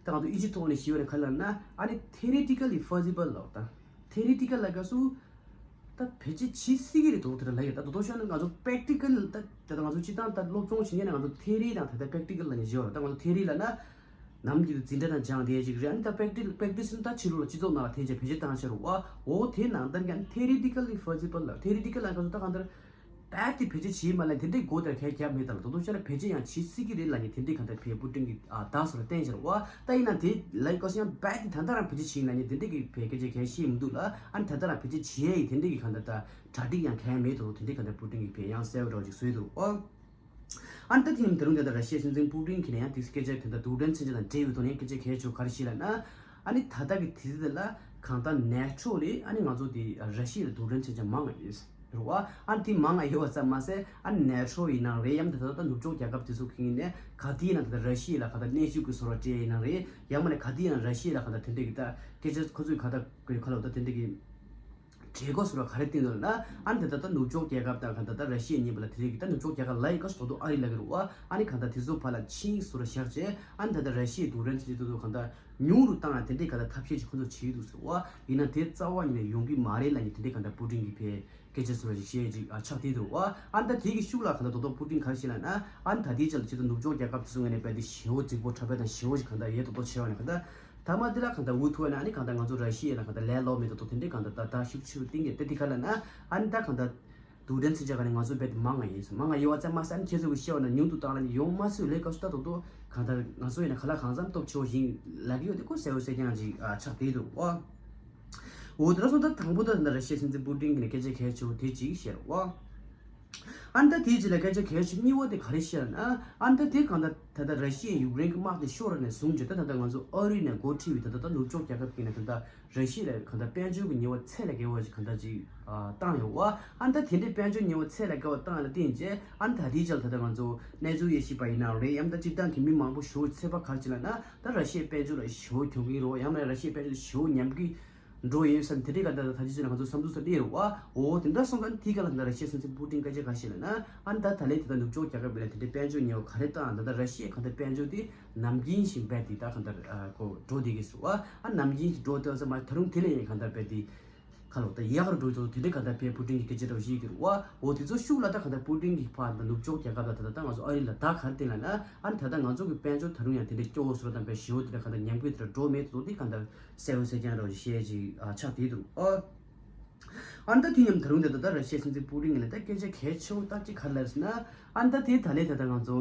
ད་ང་ཚོ་ཨི་ཇིབ་ཐོག་ནས་ཞུས་པ་ནི་ག་རེ་ལབ་ན། ཨ་ནི་theoretically feasible ལབ་ད། theoretically ལབ་སྐབས་སུ་ད་བེད་སྤྱོད་བྱེད་སྲིད་ཀྱི་རེད་འདུག་དེ་འདྲ་ལབ་ཡོད། ད་དོ་དོ་ཤོད་ན་ང་ཚོ་practical ད་ད་ང་ཚོ་སྤྱིར་བཏང་ད་སློབ་སྦྱོང་བྱེད་མཁན་ནི་ང་ཚོ་theory དང་ད་ལྟ་practical ལབ་ནས་བརྗེ་བ་རེད། ད་ང་ཚོ་theory ལབ་ན་ནམ་རྒྱུན་དུ་འཛིན་གྲྭ་ནང་སྦྱངས་བསྡད་ཅིག་རེད། ཨ་ནི་ད་practical practice ནི་ད་ཕྱི་ལོགས་ལ་སྤྱི་ཚོགས་ནང་ལ་ཐོན་བྱས་བེད་སྤྱོད་བཏང་བྱས་རེད་བ། འོ་དེ་ནང་ལྟར་གྱི་ཨ་ནི་theoretically feasible ལབ། theoretically ལབ་སྐབས་སུ་ད་གང་ལྟར། རྦད་དེ་བེད་སྤྱོད་བྱེད་མ་ལ་དེ་འདྲའི་སྒོ་དེར་ཁས་བརྒྱབ་མེད་དང་། དོ་དོ་ཤ་ལ་བེད་སྤྱོད་ཡང་བྱེད་སྲིད་ཀྱི་རེད་ལབ་ནས་དེ་འདྲའི་གང་ལྟར་ཕར་པུ་ཏིན་གྱིས་ཨ་ད་སོར་བསྟན་བཞག་བ། ད་ཡིན་ན་དེ་ལ་ཡི་སྐབས་སུ་ཡང་རྦད་དེ་ད་ལྟ་རང་བེད་སྤྱོད་བྱེད་ལབ་ནས་དེ་འདྲའི་གི་ཕར་སྐད་ཆ་གང་བཤད་མི་འདུག་ལ། ཨ་ནི་ད་ལྟ་རང་བེད་སྤྱོད་བྱེད་ཡ་ཡི་དེ་འདྲའི་གི་གང་ལྟར་ད་གྲ་སྒྲིག་ཡང་གང་ཡང་མེད་དོ། དེ་འདྲའི་གང་ལྟར་པུ་ཏིན་གྱིས་ཕར་ཡང་གསལ་བོ་འདྲ་བོ་ཅིག་བཟོས་འདུག་ཨོ། ཨ་ནི་ད་དེ་ནས་ད་རུང་དེ་ལྟར་ར་ཤི་ཡའི་སྲིད་འཛིན་པུ་ཏིན་གྱིས་ནས་ཡང་དེ་སྐད་ཆ་དེ་འདྲ་རྡུལ་ཕྲན་མཚོན་ཆ་དང་འབྲེལ་བའི་ཐོག་ནས་སྐད་ཆ་གང་བྱུང་ག་རེ་བཤད་ལབ་ན། ཨ་ནི་ད་ལྟ་གི་དུས་ཚོད་ལ་ གང་ལྟར་ནེ་ཊོ་ལས་ཨ་ནི་ང་ཚོ་དེ་ར་ཤི་ཡ་ལ་རྡུལ་ཕྲན་མཚོན་ཆ་མང་ང་ཡོད་རེད་བ། ཨ་ནི་དེ་མང་ང་ཡོད་པ་ཙམ་མ་ཟད་ཨ་ནི་ནེ་ཊོ་ཡིན་ནའང་རེད། ཡང་ད་ལྟ་ད་ནུབ་ཕྱོགས་རྒྱལ་ཁབ་དེ་ཚོ་གི་ཡིན་ནའི་ག་དེ་ཡིན་ནའང་ད་ལྟ་ར་ཤི་ཡ་ལ་ག་ད་གནོན་ཤུགས་ཀྱི་བཟོ་འདྲ་སྤྲད་ཡིན་ནའང་རེད། ཡང་མིན་ན་ག་དེ་ཡིན་ནའང་ར་ཤི་ཡ་ལ་ག་ད་དེ་འདྲ་གི་ད་སྐད་ཆ་ཁོ་ཚོས་ག་ད་གི་ཁ་ལོ་ད་དེ་འདྲ་གི་གྲོས་འགོ་བཟོ་འདྲ་ག་རེ་བཏིང་འདུག་ལབ་ན། ཨ་ནི་ད་ལྟ་ནུབ་ཕྱོགས་རྒྱལ་ཁབ་དང་ག་ད་ད་ར་ཤི་ཡ་གཉིས་བར་ལ་དེ་རིང་གི་ད་ནུབ་ཕྱོགས་རྒྱལ་ཁབ་ལབ་ཡི་ག་སོ་དོ་ཨ་རི་ལབ་ཀྱི་རེད་བ། ཨ་ནི་ག་ད་དེ་ཚོ་བར་ལ་ཆིངས་བཟོ་འདྲ་བཞག་བྱས། ཨ་ནི་ད་ལྟ་ར་ཤི་ཡའི་རྡུལ་ཕྲན་མཚོན་ཆ་དེ་ཚོ་ག་ད་ཉུང་རུ་བཏང་ཡ་དེ་འདྲའི་ག་ད་ཐབས་ཤེས་ཅིག་ཁོ་ཚོ་བྱེད་ཀྱི་འདུག་ཟེར་བ། ཡིན་ན་དེ་རྩ་བ་ཉིད་ནས་ཡོང་གི་མ་རེད་ལབ་མཁན་དེ་འདྲའི་ག་ད་པུ་ཏིན་གྱིས་ཕར་སྐད་ཆ་བཟོ་འདྲ་ཞིག་བཤད་ཅིག་ཨ་ཆགས་བསྡད་འདུག་བ། ཨ་ནི་ད་དེ་གི་ཤུགས་ལ་ག་ད་དོ་དོ་པུ་ཏིན་ག་རེ་བཤད་ལབ་ན། ཨ་ནི་ད་ལྟའི་ཆར་ལ་ཆེད་དུ་ནུབ་ཕྱོགས་རྒྱལ་ཁབ་དེ་ཚོ་ངོས་ནས་རྦད་དེ་ཞེ་པོ་རྫིག་པོ་འཁྲབ་པ་དང་ཞེ་པོ་ཞིག་ག་ད་ཡོད་དོ་དོ་བྱས་པ་ནས་ག་ད། ད་མ་དེ་ལ་གང་ལྟར་འུ་ཐུག་ན་ཨ་ནི་གང་ལྟར་ང་ཚོ་ར་ཤི་ཡ་ལ་གང་ལྟར་ལས་སླ་མེད་དོ་དོ་དེ་འདྲའི་གང་ལྟར་ད་ད་ཤུགས་ཆེ་རུ་གཏིང་གི་ད་དེ་ག་ལབ་ན། ཨ་ནི་ད་གང་ལྟར་རྡུལ་ཕྲན་མཚོན་ཆ་ག་ནི་ང་ཚོ་རྦད་དེ་མང་ང་ཡིན་ཟེར། མང་ང་ཡོད་པ་ཙམ་མ་ཟད་ཨ་ནི་ཁྱེད་ཚོ་གི་བཤད་པ་ན་ཉུང་དུ་བཏང་ན་ཡོང་མ་སྲིད་ལས་ཀ་སུ་ད་དོ་དོ་གང་ལྟར་ང་ཚོ་ཡིན་ན་ག་ལ་གང་འཚམ་སྟོབས་ཆེ་བོ་ཞིག་ལབ་ཀྱི་ཡོད་དེ་ཁོ་གསལ་པོ་གསལ་རྐྱང་ཅིག་ཨ་ཆགས་བསྡད་འདུག་ཨ། འོ་དེ་འདྲ་སོང་ཙང་ད་དང་པོ་ད་ད་ར་ཤི་ཡའི་སྲིད་འཛིན་པུ་ཏིན་གྱིས་ནི་སྐད་ཆ་གལ་ཆེ་བོ་དེ་ཅིག་བཤད་རོགས། ཨ་ནི་ད་དེའི་རྗེས་ལ་སྐད་ཆ་གལ་ཆེ་གཉིས་པ་དེ་ག་རེ་བཤད་ན། ཨ་ནི་ད་དེ་གང་ལྟར་ད་ལྟ་ར་ཤི་ཡས་ཡུཀ་རེན་གྱི་དམག་དེ་ཤོར་བ་ནས་བཟུང་བྱས་ད་ད་ལྟ་ང་ཚོ་ཨ་རི་ནས་འགོ་ཁྲིད་པའི་ད་ལྟ་ད་ནུབ་ཕྱོགས་རྒྱལ་ཁབ་ཀྱིས་ནི་ད་ལྟ་ར་ཤི་ཡ་ལ་གང་ལྟར་དཔལ་འབྱོར་གྱི་ཉེས་པ་ཚད་ལས་བརྒལ་བ་ཞིག་གང་ལྟར་ཅིག་ཨ་བཏང་ཡོད་བ། ཨ་ནི་ད་དེ་འདྲའི་དཔལ་འབྱོར་ཉེས་པ་ཚད་ལས་བརྒལ་བ་བཏང་ཡ་ལ་བརྟེན་བྱས། ཨ་ནི་ད་དེའི་རྗེས་ལ་ད་ལྟ་ང་ཚོ་གནས་ཚུལ་དབྱེ་ཞིབ་པ་ཡིན་ནའང་རེད། ཡང་ད་སྤྱིར་བཏང་གི་མི་མང་པོ་ཞེ་པོ་འཚོད་པ་ག་རེ་བྱེད་ལབ་ན། ད་ར་ཤི་ཡའི་དཔལ་འབྱོར་ལ་ཞེ་པོ་གྱོང་གུན་རེད་བ། ཡང་མིན་ན་ར་ཤི་ཡའི་དཔལ་འབྱོར་ཞེ་པོ་ཉམས་རྒུད་འགྲོ་ཡོད་བསམ། དེ་འདྲའི་ག་ད་ད་ད་ཅི་ཟེར་ན་ང་ཚོ་བསམ་ཚུལ་ས་འདི་རེད་བ། འོ་དེ་འདྲ་སོང་ཙང་དེའི་སྐབས་ལ་ད་ར་ཤི་ཡའི་སྲིད་འཛིན་པུ་ཏིན་སྐད་ཆ་ག་བཤད་ལབ་ན། ཨ་ནི་ད་ད་ལན་དེ་ད་ནུབ་ཕྱོགས་རྒྱལ་ཁབ་ལ་དེ་འདྲའི་དཔལ་འབྱོར་ཉེས་པ་ག་རེ་བཏང་། ད་ད་ར་ཤི་ཡའི་ག་ད་དཔལ་འབྱོར་དེ་ནམ་རྒྱུན་བཞིན་རྦད་དེ་ད་ག་ད་ཨ་ཁོ་འགྲོ་བསྡད་ཀྱི་ཟེར་བ། ཨ་ནམ་རྒྱུན་བཞིན་འགྲོ་བསྡད་ཙམ་མ་ད་རུང་དེ་ལས་ཡང་ག་ད་རྦད་དེ་ཁ་ལོ་ད་ཡག་རུ་འགྲོ་ཚོ་དེ་འདྲའི་ག་ད་ཕེ་པུ་ཏིན་གྱི་སྐད་ཆ་འདྲ་བོ་ཞིག་གི་རེད་བ། འོ་དེ་ཚོ་ཤུགས་ལ་ད་ག་ད་པུ་ཏིན་གྱི་ཕར་ད་ནུབ་ཕྱོགས་རྒྱལ་ཁབ་ད་ད་ད་ང་ཚོ་ཨ་རི་ལ་ད་ག་རེ་བསྟན་ལབ་ན། ཨ་ནི་ད་ད་ང་ཚོ་གི་དཔལ་འབྱོར་ད་རུང་ཡང་དེ་འདྲའི་སྐྱོ་བོ་བཟོ་འདྲ་དང་ཕེ་ཞེ་པོ་དེ་འདྲ་ག་ད་ཉམས་རྒུད་དེ་འདྲ་འགྲོ་མེད་དོ་དེ་ག་ད། གསལ་པོ་གསལ་རྐྱང་རོ་ཞེས་ཅིག་ཨ་ཆགས་བསྡད་འདུག་ཨོ། ཨ་ནི་ད་དེ་མཉམ་ད་རུང་དེ་ད་ལྟ་ར་ཤི་ཡའི་སྲིད་འཛིན་པུ་ཏིན་གྱིས་ནི་ད་སྐད་ཆ་གལ་ཆེ་བོ་ད་ཅིག་ག་རེ་ལབ་ཟེར་ན། ཨ་ནི་ད་དེ་ད་ལས་ད་ལྟ་ང་ཚོ་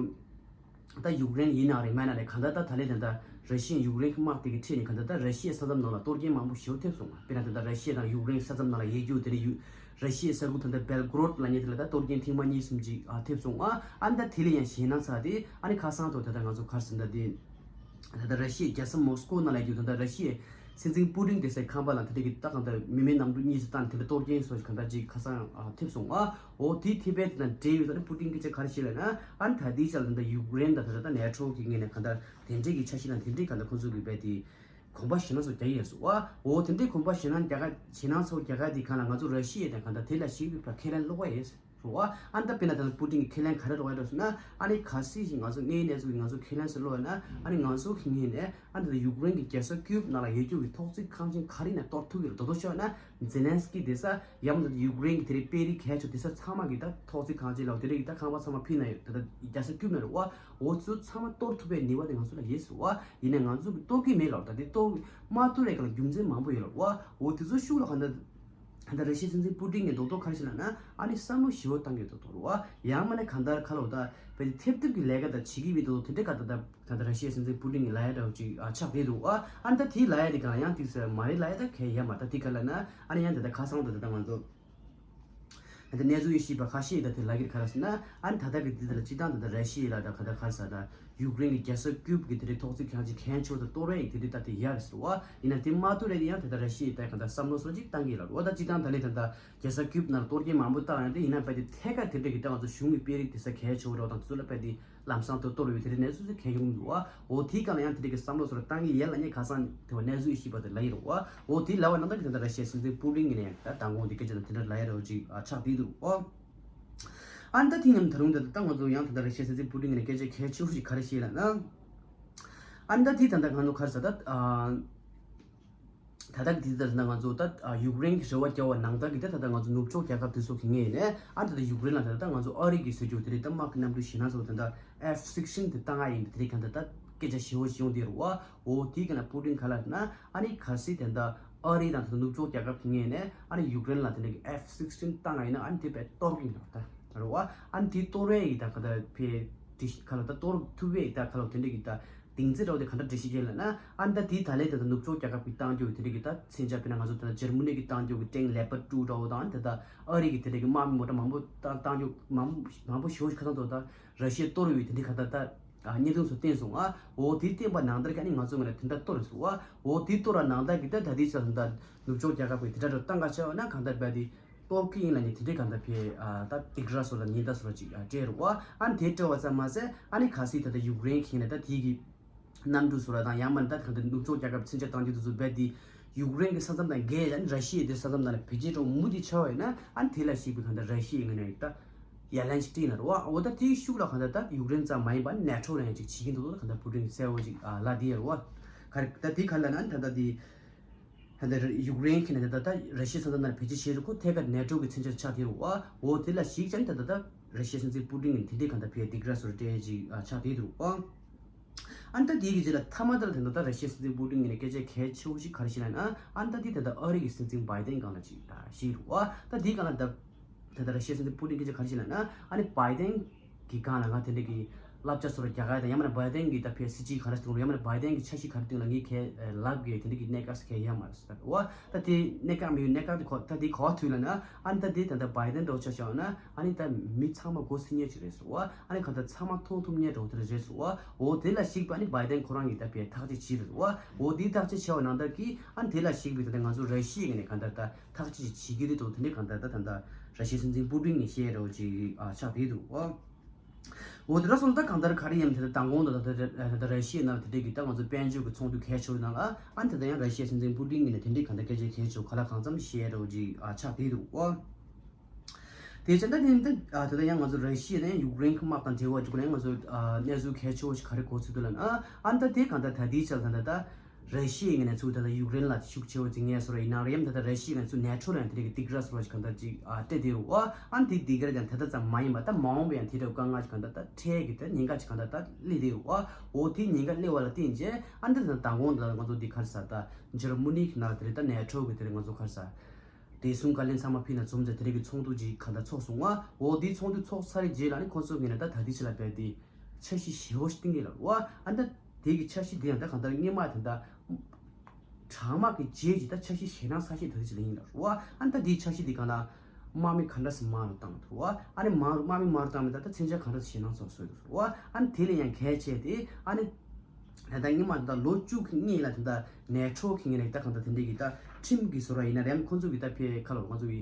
ད་ཡུཀ་རེན་ཡིན་ན་རེད་མིན་ན་རེད། གང་ལྟར་ད་ད་ལས་ད་ལྟ་ར་ཤི་ཡའི་ཡུཀ་རེན་གྱི་དམག་དེ་གི་ཁྲིད་ནས་གང་ལྟར་ད་ར་ཤི་ཡའི་ས་མཚམས་ནང་ལ་གཏོར་སྐྱོན་མང་པོ་ཞེ་པོ་ཐེབས་སོང་བ། དཔེར་ན་ད་ལྟ་ར་ཤི་ཡ་དང་ཡུཀ་རེན་ས་མཚམས་ནང་ལ་ཡོད་རྒྱུ་དེ་ནས་ཡུ་ར་ཤི་ཡའི་ས་ཁུལ་ད་ལྟ་སྦེལ་གོ་རོད་ལབ་མཁན་དེ་ལ་ད་གཏོར་སྐྱོན་ཐེངས་མ་གཉིས་གསུམ་ཅིག་ཨ་ཐེབས་སོང་ཨ། ཨ་ནི་ད་དེ་ལས་ཡང་ཞེད་སྣང་ཚ་དེ་ཨ་ནི་ཁ་སང་ཐོག་ད་ལྟ་ང་ཚོ་ག་རེ་ཟེར་ད་དེ། ད་ལྟ་ར་ཤི་ཡའི་རྒྱལ་ས་མོ་སི་ཀོ་ནང་ལ་ཡོད་ད་ལྟ་ར་ཤི་ཡའི་སྲིད་འཛིན་པུ་ཏིན་བསྡད་སའི་ཁང་པ་ལ་དེ་འདྲ་གི་ད་གང་ལྟར་མི་མེད་གནམ་གྲུ་གཉིས་སུ་བཏང་དེ་འདྲ་གཏོར་སྐྱོན་སོགས་ཀྱི་གང་ལྟར་ཅིག་ཁ་སང་ཨ་ཐེབས་སོང་ཨ། འོ་དེ་ཐེབས་པའི་དེ་དང་འབྲེལ་ཡོད་ད་ནི་པུ་ཏིན་སྐད་ཆ་ག་རེ་བཤད་ལབ་ན། ཨ་ནི་ད་ལྟའི་ཆར་ལ་ད་ལྟ་ཡུཀ་རེན་དང་ད་ལྟ་ནེ་ཊོ་གི་ངོས་ནས་གང་ལྟར་དེ་འདྲའི་གི་འཆར་གཞི་དང་དེ་འདྲའི་གང་ལྟར་ཁོང་ཚོ་གི་བས་དེ་གོམ་པ་ཞེད་སྣང་ཚོ་རྒྱག་གི་ཡོད་སོང་ཨ། འོ་དེ་འདྲའི་གོམ་པ་ཞེད་སྣང་རྒྱག་ག་ཞེད་སྣང་ཚོ་རྒྱག་ག་དེ་གང་ལ་ང་ཚོ་ར་ཤི་ཡ་དང་གང་ལྟར་དེ་ལ་ཞིག་པའི་ཁས་ལེན་སློག་ག་ཡོད། རེད་བ། ཨ་ནི་ད་དཔེར་ན་ད་ལྟ་པུ་ཏིན་གྱི་ཁས་ལེན་ག་རེ་རེད་བ་ཟེར་ན། ཨ་ནི་གལ་སྲིད་ཞིག་ང་ཚོ་དངོས་ཡོད་གནས་ཚུལ་གྱི་ང་ཚོ་ཁས་ལེན་ཟེར་ལབ་ན། ཨ་ནི་ང་ཚོ་གི་ངོས་ནས་ཨ་ནི་ད་ལྟ་ཡུཀ་རེན་གྱི་རྒྱལ་ས་ཀིབ་ནང་ལ་ཡོད་རྒྱུ་གི་ཐོག་བརྩེགས་ཁང་ཆེན་ག་རེ་ནས་གཏོར་ཐུབ་ཀྱི་རེད། དོ་དོ་ཤོད་ན་ཛེ་ལན་སི་ཀི་དེ་ས་ཡང་ད་ལྟ་ཡུཀ་རེན་གྱི་དེ་རིང་དཔོན་རིགས་གལ་ཆེ་དེ་ས་ཚང་མ་གི་ད་ཐོག་བརྩེགས་ཁང་ཆེན་ལ་དེ་རིང་གི་ད་ཁང་པ་ཚང་མ་ཕུད་ན་ཡོད། ད་ལྟ་རྒྱལ་ས་ཀིབ་ནང་རེད་བ། འོ་ཚོ་ཚང་མ་གཏོར་ཐུབ་པའི་ནུས་པ་དེ་ང་ཚོ་ལ་ཡོད་ཟེར་བ། ཡིན་ནའི་ང་ཚོ་གི་གཏོར་གི་མེད་ལབ། ད་དེ་གཏོར་མ་གཏོར་བའི་སྒང་ལ་རྒྱུ་མཚན་མང་པོ་ཡོད་ལབ་བ། འོ་དེ་ཚོ་ཤུགས་ལ་གང་ལྟར། ད་ལྟ་ར་ཤི་ཡའི་སྲིད་འཛིན་པུ་ཏིན་གྱིས་རྡོག་རྡོག་ག་རེ་བཤད་ལབ་ན། ཨ་ནི་བསམ་བློ་ཞེ་པོ་བཏང་གི་འདུག་རེད་བ། ཡང་མིན་ན་གང་ལྟར་ཁ་ལོ་ད་བས་ཐེབས་ཐེབས་ཀྱི་ལས་ཀ་ད་བྱེད་ཀྱི་མི་འདུག་དེ་འདྲའི་ཁ་ད་ད་ད་ལྟ་ར་ཤི་ཡའི་སྲིད་འཛིན་པུ་ཏིན་གྱིས་ལབ་ཡ་འདྲ་བོ་ཅིག་ཨ་ཆགས་བསྡད་འདུག་ཨ། ཨ་ནི་ད་དེའི་ལབ་ཡ་དེ་གང་ཡང་ཏིག་ཙམ་མ་རེད་ལབ་ཡ་ད་གལ་ཡོད་མ་རེད། ད་དེ་ག་ལབ་ན་ཨ་ནི་ཡང་ད་ལྟ་ཁ་སང་ད་ད་ད་ང་ཚོ་ད་ལྟ་གནས་ཚུལ་ཡེ་ཤེས་པ་ཁ་ཤས་ད་དེ་ལབ་ཀྱི་ག་རེ་ཟེར་ན། ཨ་ནི་ད་ལྟ་གི་དེ་ད་ལ་སྤྱི་བཏང་ད་ལྟ་ར་ཤི་ཡ་ལ་ད་ག་ད་ག་རེ་ཟེར་ད། ཡུཀ་རེན་གྱི་རྒྱལ་ས་ཀིབ་གི་དེ་རིང་ཐོག་བརྩེགས་ཁང་ཆེན་གལ་ཆེ་བོ་དེ་གཏོར་བས་དེ་རིང་ད་དེ་ཡར་ཟེར་བ། ཡིན་ན་དེ་མ་གཏོར་རེད་དེ་ཡང་དེ་ལྟར་ར་ཤི་ཡའི་ད་གང་ལྟར་བསམ་བློ་སོགས་ཅིག་བཏང་གི་ལ་རོ། ད་སྤྱི་བཏང་ད་ལན་ད་ལྟ་རྒྱལ་ས་ཀིབ་ནང་གཏོར་སྐྱོན་མང་པོ་བཏང་ཡང་དེ་ཡིན་ན་བས་དེ་ཐད་ཀར་དེ་འདྲ་གི་ད་ང་ཚོ་གཞུང་གི་དཔོན་རིགས་དེ་ས་གལ་ཆེ་བོ་རོ་དང་དེ་ཚོ་ལ་བས་དེ་ལམ་སང་དུ་གཏོར་བའི་དེ་རིང་གནས་ཚུལ་ཚོ་གལ་ཡོང་གི་འདུག་བ། འོ་དེའི་སྒང་ལ་ཡང་དེ་འདྲ་གི་བསམ་བློ་སོགས་བཏང་གི་ཡོད་ལ་ངས་ཁ་སང་དེ་བ་གནས་ཚུལ་ཡེ་ཤེས་པ་དེ་ལ་ཡིན་རོ་བ། འོ་དེ་ལ་བ་ནང་ད་གི་ད་ལྟ་ར་ཤི་ཡའི་སྲིད་འཛིན་པུ་ཏིན་གྱིས་ནས་ད་མདང་དགོང་དེ་སྐད་ཆ་དང་དེ་འདྲ་ལ་ཡ་རོ་ཅིག་ཨ་ཆགས་བསྡད་འདུག་བ། ཨ་ནི་ད་དེ་མཉམ་ད་རུང་ད་ད་ང་ཚོ་ཡང་ད་ལྟ་ར་ཤི་ཡའི་སྲིད་འཛིན་པུ་ཏིན་གྱིས་ནས་སྐད་ཆ་གལ་ཆེ་བོ་ཞིག་ག་རེ་བཤད་ལབ་ན། ཨ་ནི་ད་དེ་ད་ལྟ་ང་ཚོ་ག་རེ་ཟེར་ད། ཨ་ད་ལྟ་གི་དེ་ལྟར་ན་ང་ཚོ་ད་ཨ་ཡུཀ་རེན་གྱི་རེ་བ་བརྒྱབ་པ་ནང་ལྟར་གྱི་ད་ད་ལྟ་ང་ཚོ་ནུབ་ཕྱོགས་རྒྱལ་ཁབ་དེ་ཚོ་གི་ངོས་ནས་ཨ་ད་ལྟ་ཡུཀ་རེན་ལ་ད་ལྟ་ང་ཚོ་ཨ་རི་གི་ཟེར་རྒྱུ་དེ་རིང་ད་དམག་གི་གནམ་གྲུ་ཞེད་སྣང་ཚ་བོ་དེ་འདྲ་ཨེཕ་སིགས་ཊིན་དེ་བཏང་ཡ་ཡིན་པ་དེ་རིང་གང་ལྟར་ད་སྐད་ཆ་ཞེ་བོ་ཞིག་ཡོང་བསྡད་རེད་བ། འོ་དེའི་སྒང་ལ་པུ་ཏིན་ག་ལབ་ན་ཨ་ནི་གལ་སྲིད་དེ་འདྲ་ཨ་རི་དང་ད་ལྟ་ནུབ་ཕྱོགས་རྒྱལ་ཁབ་ཀྱི་ངོས་ནས་ཨ་ནི་ཡུཀ་རེན་ལ་དེ་འདྲ་གི་ཨེཕ་སིགས་ཊིན་བཏང་ཡ་ཡིན་ན་ཨ་ནི་དེ་དཔེ་གཏོར་གི་ཡིན་ལབ་ད་རེད་བ། ཨ་ནི་དེ་གཏོར་བས་ཡིན་ད་ག་ད་ཕེ་དེ་ག་ལ་ད་གཏོར་ཐུབ་བས་ཡིན་ད་ག་ལ་དེ་འདྲ་གི་ད་སྡིངས་རྩིས་འདྲ་བོ་དེ་ག་འདྲ་འགྲེལ་བཤད་བྱས་ལབ་ན། ཨ་ནི་ད་དེའི་ད་ལན་དེ་ད་ནུབ་ཕྱོགས་རྒྱལ་ཁབ་ཀྱི་བཏང་རྒྱུ་དེ་འདྲ་གི་ད་མཚོན་ཆ་དཔེར་ན་ང་ཚོ་ད་ལྟ་འཇར་མ་ནི་གི་བཏང་རྒྱུ་གི་ཊེང་ལེ་པར་ཌི་ཊུ་འདྲ་བོ་དང་དེ་ད་ཨ་རི་གི་དེ་འདྲ་གི་དམག་མི་མོ་ཊ་མང་པོ་བཏང་བཏང་རྒྱུ་མང་པོ་མང་པོ་ཞེ་པོ་ཞིག་ཁ་སང་དུ་ད་ར་ཤི་ཡས་གཏོར་ཡོད་དེ་འདྲ་ག་ད་ད་ བརྙན་ཐུང་ཚོ་བསྟན་སོང་ཨ། འོ་དེ་བསྟན་པ་ནང་ལྟར་གྱི་ཨ་ནི་ང་ཚོ་ངོས་ནས་དེ་འདྲ་གཏོར་ཟེར་བ། འོ་དེ་གཏོར་བ་ནང་ལྟར་གྱི་ད་ད་ལྟའི་ཆར་ད་ནུབ་ཕྱོགས་རྒྱལ་ཁབ་ཀྱི་དེ་འདྲ་འགྲོ་སྟངས་ཀ་བྱས་པ་ན་གང་ལྟར་བས་དེ་གཏོར་གི་ཡིན་ལབ་ནས་དེ་འདྲའི་གང་ལྟར་བས་ད་སྡིགས་ར་བཟོ་ལ་ཉེན་བརྡ་བཟོ་ལ་ཅིག་སྤྲད་རེད་བ། ཨ་ནི་དེ་སྤྲད་པ་ཙམ་མ་ཟད་ཨ་ནི་གལ་སྲིད་ད་ལྟ་ཡུཀ་རེན་གྱི་ནས་ད་དེ་གི་གནམ་གྲུ་བཟོ་ལ་དང་ཡང་མིན་ད་གང་ལྟར་ནུབ་ཕྱོགས་རྒྱལ་ཁབ་མཚོན་ཆ་བཏང་རྒྱུ་དེ་ཚོ་བས་དེ་ཡུཀ་རེན་གྱི་ས་མཚམས་དང་འགལ་ཡང་ར་ཤི་ཡའི་དེ་ས་མཚམས་ནང་ལ་བེད་སྤྱད་འགྲོ་མུ་མཐུད་བྱས་པ་ཡིན་ན་ཨ་ནི་དེ་ལ་གཞིགས་པའི་གང་ལྟར་ར་ཤི་ཡའི་ངོས་ནས་ད། ཡ་ལན་ཅིག་སྤྲད་ན་རེད་བ། འོ་ད་དེའི་ཤུགས་ལ་གང་ལྟར་ད་ཡུཀ་རེན་ཙམ་མ་ཡིན་པར་ནེ་ཊོ་ལ་ཡང་ཅིག་བྱེད་ཀྱི་འདུག་ད་གང་ལྟར་པུ་ཏིན་གྱིས་གསལ་བོ་ཅིག་ལབ་བསྡད་ཡོད་རེད་བ། ག་རེ་ད་དེ་ག་ལ་ན་ད་ལྟ་དེ་ད་ལྟ་ཡུཀ་རེན་གྱི་ནང་ད་ལྟ་ད་ར་ཤི་ཡའི་ས་མཚམས་ནང་བེད་སྤྱོད་བྱས་རེད་ཁོ་ཐད་ཀར་ནེ་ཊོ་གི་མཚོན་ཆ་ཆགས་བསྡད་ཡོད་རེད་བ། འོ་དེ་ལ་གཞིགས་ཀྱང་ད་ལྟ་ད་ར་ཤི་ཡའི་སྲིད་འཛིན་པུ་ཏིན་གྱིས་དེ་འདྲའི་གང་ལྟར་ཕའི་སྡིགས་ར་བཟོ་སྤྲད་ཅིག་ཆགས་བསྡད་ཡོད་རེད་བ། ཨ་ནི་ད་དེའི་གི་རྗེས་ལ་མཐའ་མ་དེ་ལ་དེ་འདྲ་ད་ར་ཤི་ཡའི་སྲིད་འཛིན་པུ་ཏིན་གྱིས་ནས་སྐད་ཆ་གལ་ཆེ་བོ་ཞིག་ག་རེ་བཤད་ལབ་ན། ཨ་ནི་ད་དེ་ད་ལྟ་ཨ་རི་གི་སྲིད་འཛིན་བྷའི་ཏན་སྒང་ལ་ཅིག་ད་བཤད་རེད་བ། ད་དེའི་སྒང་ལ་ད་ད་ལྟ་ར་ཤི་ཡའི་སྲིད་འཛིན་པུ་ཏིན་གྱིས་སྐད་ཆ་ག་རེ་བཤད་ལབ་ན། ཨ་ནི་བྷའི་ཏན་གྱི་སྒང་ལ་ང་དེ་འདྲ་གི་བསླབ་བྱ་བཟོ་འདྲ་རྒྱག་ག་དང་ཡང་མིན་ན་བྷའི་ཏན་གྱི་ད་ཕའི་སྲིད་ཇུས་ག་རེ་བཏིང་རུང་ཡང་མིན་ན་བྷའི་ཏན་གྱི་འཆར་གཞི་ག་རེ་བཏིང་ལ་ངས་གལ་ལབ་དགོས་དེ་འདྲ་གི་གནད་འགག་ཟེར་གལ་ཡོད་མ་རེད་ཟེར་བ། ད་དེ་གནད་འགག་མི་ཡོད་གནད་འགག་དེ་ག་ད་དེ་ག་པར་ཐུག་ལབ་ན། ཨ་ནི་ད་དེ་ད་ལྟ་བྷའི་ཏན་འདྲ་བོ་ཆ་བཞག་ན་ཨ་ནི་ད་མི་ཚང་མ་མགོ་ཚོས་མཁན་ཅིག་རེད་ཟེར་བ། ཨ་ནི་གང་ལྟར་ཚང་མ་མཐོང་ཐུབ་མཁན་འདྲ་བོ་དེ་རེད་ཟེར་བ། འོ་དེ་ལ་གཞིགས་པ་ཨ་ནི་བྷའི་ཏན་ཁོ་རང་གིས་ད་ཕའི་ཐག་གཅོད་བྱས་རེད་ཟེར་བ། འོ་དེ་ཐག་གཅོད་བྱས་པ་ནང་ལྟར་གྱི་ཨ་ནི་དེ་ལ་གཞིགས་པའི་ད་ལྟ་ང་ཚོ་ར་ཤི་ཡའི་ངོས་ནས་གང་ལྟར་ད་ཐག་གཅོད་ཅིག་བྱེད་ཀྱི་རེད་འདུག་དེ་འདྲའི་གང་ལྟར་ད་ད་ལྟ་ར་ཤི་ཡའི་སྲིད་འཛིན་པུ་ཏིན་གྱིས་བཤད་རེད་བ་ཅིག་ཆགས་བསྡད་འདུག་འོ་དེ་འདྲ་སོང་ད་གང་ལྟར་ག་རེ་ཡིན་ད་ལྟ་མདང་དགོང་དང་ད་ལྟ་ད་ལྟ་ར་ཤི་ཡའི་ནང་ལ་དེ་འདྲའི་གི་ད་ང་ཚོ་དཔལ་འབྱོར་གྱི་ཚོགས་འདུ་གལ་ཆེ་བའི་ནང་ལ་ཨ་ནི་ད་ལྟ་ཡང་ར་ཤི་ཡའི་སྲིད་འཛིན་པུ་ཏིན་གྱིས་ནས་དེ་འདྲའི་གང་ལྟར་སྐད་ཆ་གལ་ཆེ་བོ་ག་ལ་གང་འཚམ་བཤད་རེད་བ་ཅིག་ཆགས་བསྡད་འདུག་འོ། དེ་བྱས་ད་དེ་ད་ད་ལྟ་ཡང་ང་ཚོ་ར་ཤི་ཡ་ནས་ཡུཀ་རེན་གྱི་དམག་དང་འབྲེལ་བ་བཅུག་ནས་ང་ཚོ་གནས་ཚུལ་གལ་ཆེ་བོ་ཞིག་ག་རེ་གོ་ཚུལ་འདུག་ལབ་ན། ཨ་ད་དེ་གང་ལྟར་ད་ལྟའི་ཆར་ད་ལྟ་ད་ར་ཤི་ཡའི་ངོས་ནས་ཚུར་ད་ལྟ་ཡུཀ་རེན་ལ་ཤུགས་ཆེ་བོ་ཅིག་ངལ་གསོ་ར་ཡིན་ནའང་རེད་ཡང་ད་ལྟ་ར་ཤི་ཡ་ནས་ཚུར་ནེ་ཊོ་ལ་ཡང་དེ་འདྲའི་གི་སྡིགས་ར་བཟོ་བ་ཞིག་གང་ལྟར་ཅིག་སྤྲད་དེ་རུ་ཨ་ཨ་དེ་སྡིགས་ར་ཀྱང་ད་ལྟ་ཙམ་མ་ཡིན་པ་ད་མ་འོངས་པ་ཡང་དེ་འདྲ་དཀའ་ངལ་ཞིག་གང་ལྟར་ད་འཕྲད་ཀྱི་ད་ཉེན་ཁ་ཞིག་གང་ལྟར་ད་སླེབས་དེ་རུ་ཨ་འོ་དེ་ཉེན་ཁ་སླེབས་པ་ལ་བརྟེན་རྗེས་ཨ་འདི་ད་མདང་དགོང་ད་ང་ཚོ་འདི་ག་རེ་ཟ་ད་འཇར་མ་ནི་གི་ནང་ལ་དེ་རེད་ད་ནེ་ཊོ་གི་དེ་རེད་ང་ཚོ་ག་རེ་ཟ། བདེ་སྲུང་བཀའ་བློན་ཚང་མ་ཕྱི་ནས་འཛོམས་ཏེ་དེ་རིང་གི་ཚོགས་འདུ་ཅིག་ག་འདྲ་ཚོགས་སོང་བ། འོ་དེའི་ཚོགས་འདུ་ཚོགས་ཚར་རྗེས་ལ་ནི་ཁོ་ཚོ་ངོས་ནས་ད་ད་ལྟའི་ཆ་ལ་བལྟས་ཏེ་འཆར་གཞི་ཞེ་པོ་ཞིག་བཏིང་གི་ལ་བ། ཨ་ད་དེ་གི་འཆར་གཞི་དེ་ཡང་ད་གང་ལྟར་སྔོན་མ་དེ་འདྲ་གྲང་དམག་གི་རྗེས་ཀྱི་ད་འཆར་གཞི་ཞེད་སྣང་ཚ་ཤོས་ད་ལྟའི་ཆ་ལ་ཡིན་ལ་བ། ཨ་ད་དེའི་འཆར་གཞི་དེ་གང་ལ་དམག་མི་ག་འདྲ་སེ་མང་རུ་བཏང་ཐུབ་བ། ཨ་ནི་མང་རུ་དམག་མི་མང་རུ་བཏང་མི་ད་ད་མཚོན་ཆ་ག་འདྲ་སེ་ཞེད་སྣང་ཚ་བཟོས་ཐུབ་བ། ཨ་ནི་དེ་ལས་ཡང་གལ་ཆེ་དེ་ཨ་ནི། ད་ལྟ་སྔོན་མ་ད་ལོ་བཅུ་གི་སྔོན་ལ་ད་ལྟ་ནེ་ཊོ་གི་ངོས་ནས་ད་གང་ལྟར་དེ་འདྲའི་གི་ད་ཁྲིམས་ཀྱི་བཟོ་འདྲ་ཡིན་ན་རེད་ཁོང་ཚོ་གི་ད་ཕའི་ཁ་ལོ་ང་ཚོ་གི་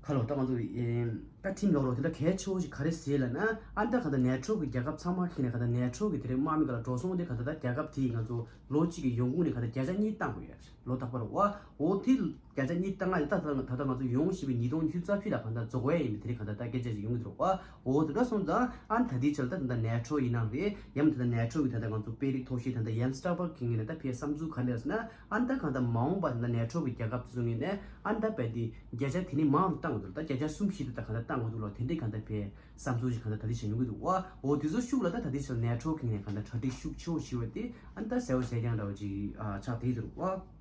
ཁ་ལོ་ད་ང་ཚོ་གི་ཨེ་ད་ཁྲིམས་ལོག་རོགས་དེ་འདྲ་གལ་ཆེ་བོ་ཞིག་ག་རེ་ཟེར་ལབ་ན། ཨ་ད་གང་ལྟར་ནེ་ཊོ་གི་རྒྱལ་ཁབ་ཚང་མ་ཁྱེར་ནས་གང་ལྟར་ནེ་ཊོ་གི་དེ་རིང་དམག་མི་ག་ལ་འགྲོ་སོང་དེ་གང་ལྟར་ད་རྒྱལ་ཁབ་དེ་ཡིས་ང་ཚོ་ལོ་གཅིག་གི་ཡོང་ཁུངས་ནས་གང་ལྟར་བརྒྱ་ཆ་གཉིས་བཏང་དགོས་ཡ་རེད་ལོ་རྟག་པར་བ། འོ་དེ། བརྒྱ་ཆ་གཉིས་བཏང་ང་ད་ལྟ་ད་ལྟ་ང་ཚོ་ཡོང་བཞིན་པའི་ཉིས་སྟོང་ཉི་ཤུ་རྩ་བཞི་ལ་གང་ལྟར་རྫོགས་པ་ཡིན་པའི་དེ་རིང་གང་ལྟར་ད་སྐད་ཆ་ཞིག་ཡོང་གི་འདུག་བ། འོ་དེ་འདྲ་སོང་ཙང་ཨ་ནི་ད་ལྟའི་ཆར་ད་ད་ལྟ་ནེ་ཊོ་ཡིན་ནའང་རེད་ཡང་ད་ལྟ་ནེ་ཊོ་གི་ད་ལྟ་ང་ཚོ་དཔོན་རིགས་མཐོ་ཤོས་ད་ལྟ་ཡན་སི་སྟོལ་པར་གྱི་ངོས་ནས་ད་ཕའི་བསམ་ཚུལ་ག་འདྲ་ཟེར་ན། ཨ་ནི་ད་གང་ལྟར་མ་འོངས་པ་ད་ལྟ་ནེ་ཊོ་གི་རྒྱལ་ཁབ་དེ་ཚོ་ངོས་ནས་ཨ་ནི་ད་བས་དེ་བརྒྱ་ཆ་དེ་ནི་མང་རུ་བཏང་དགོས་འདུག་ད་བརྒྱ་ཆ་གསུམ་བཞི་ད་ད་གང་ལྟར་བཏང་དགོས་འདུག་ལ་དེ་འདྲའི་གང་ལྟར་ཕའི་བསམ་ཚུལ་ཞིག་གང་ལྟར་ད་ལྟའི་ཆར་ཡོང་གི་འདུག་བ། འོ་དེ་ཚོ་ཤུགས་ལ་ད་ད་ལྟའི་ཆར་ནེ་ཊོ་གི་ངོས་ནས་གང་ལྟར་གྲ་སྒྲིག་ཤུགས་ཆེ་བོ་བྱས་པ་དེ་ཨ་ནི་ད་གསལ་བོ་གསལ་རྐྱང་འདྲ་བོ་ཅིག་ཨ་ཆགས་བསྡད་འདུག་བ།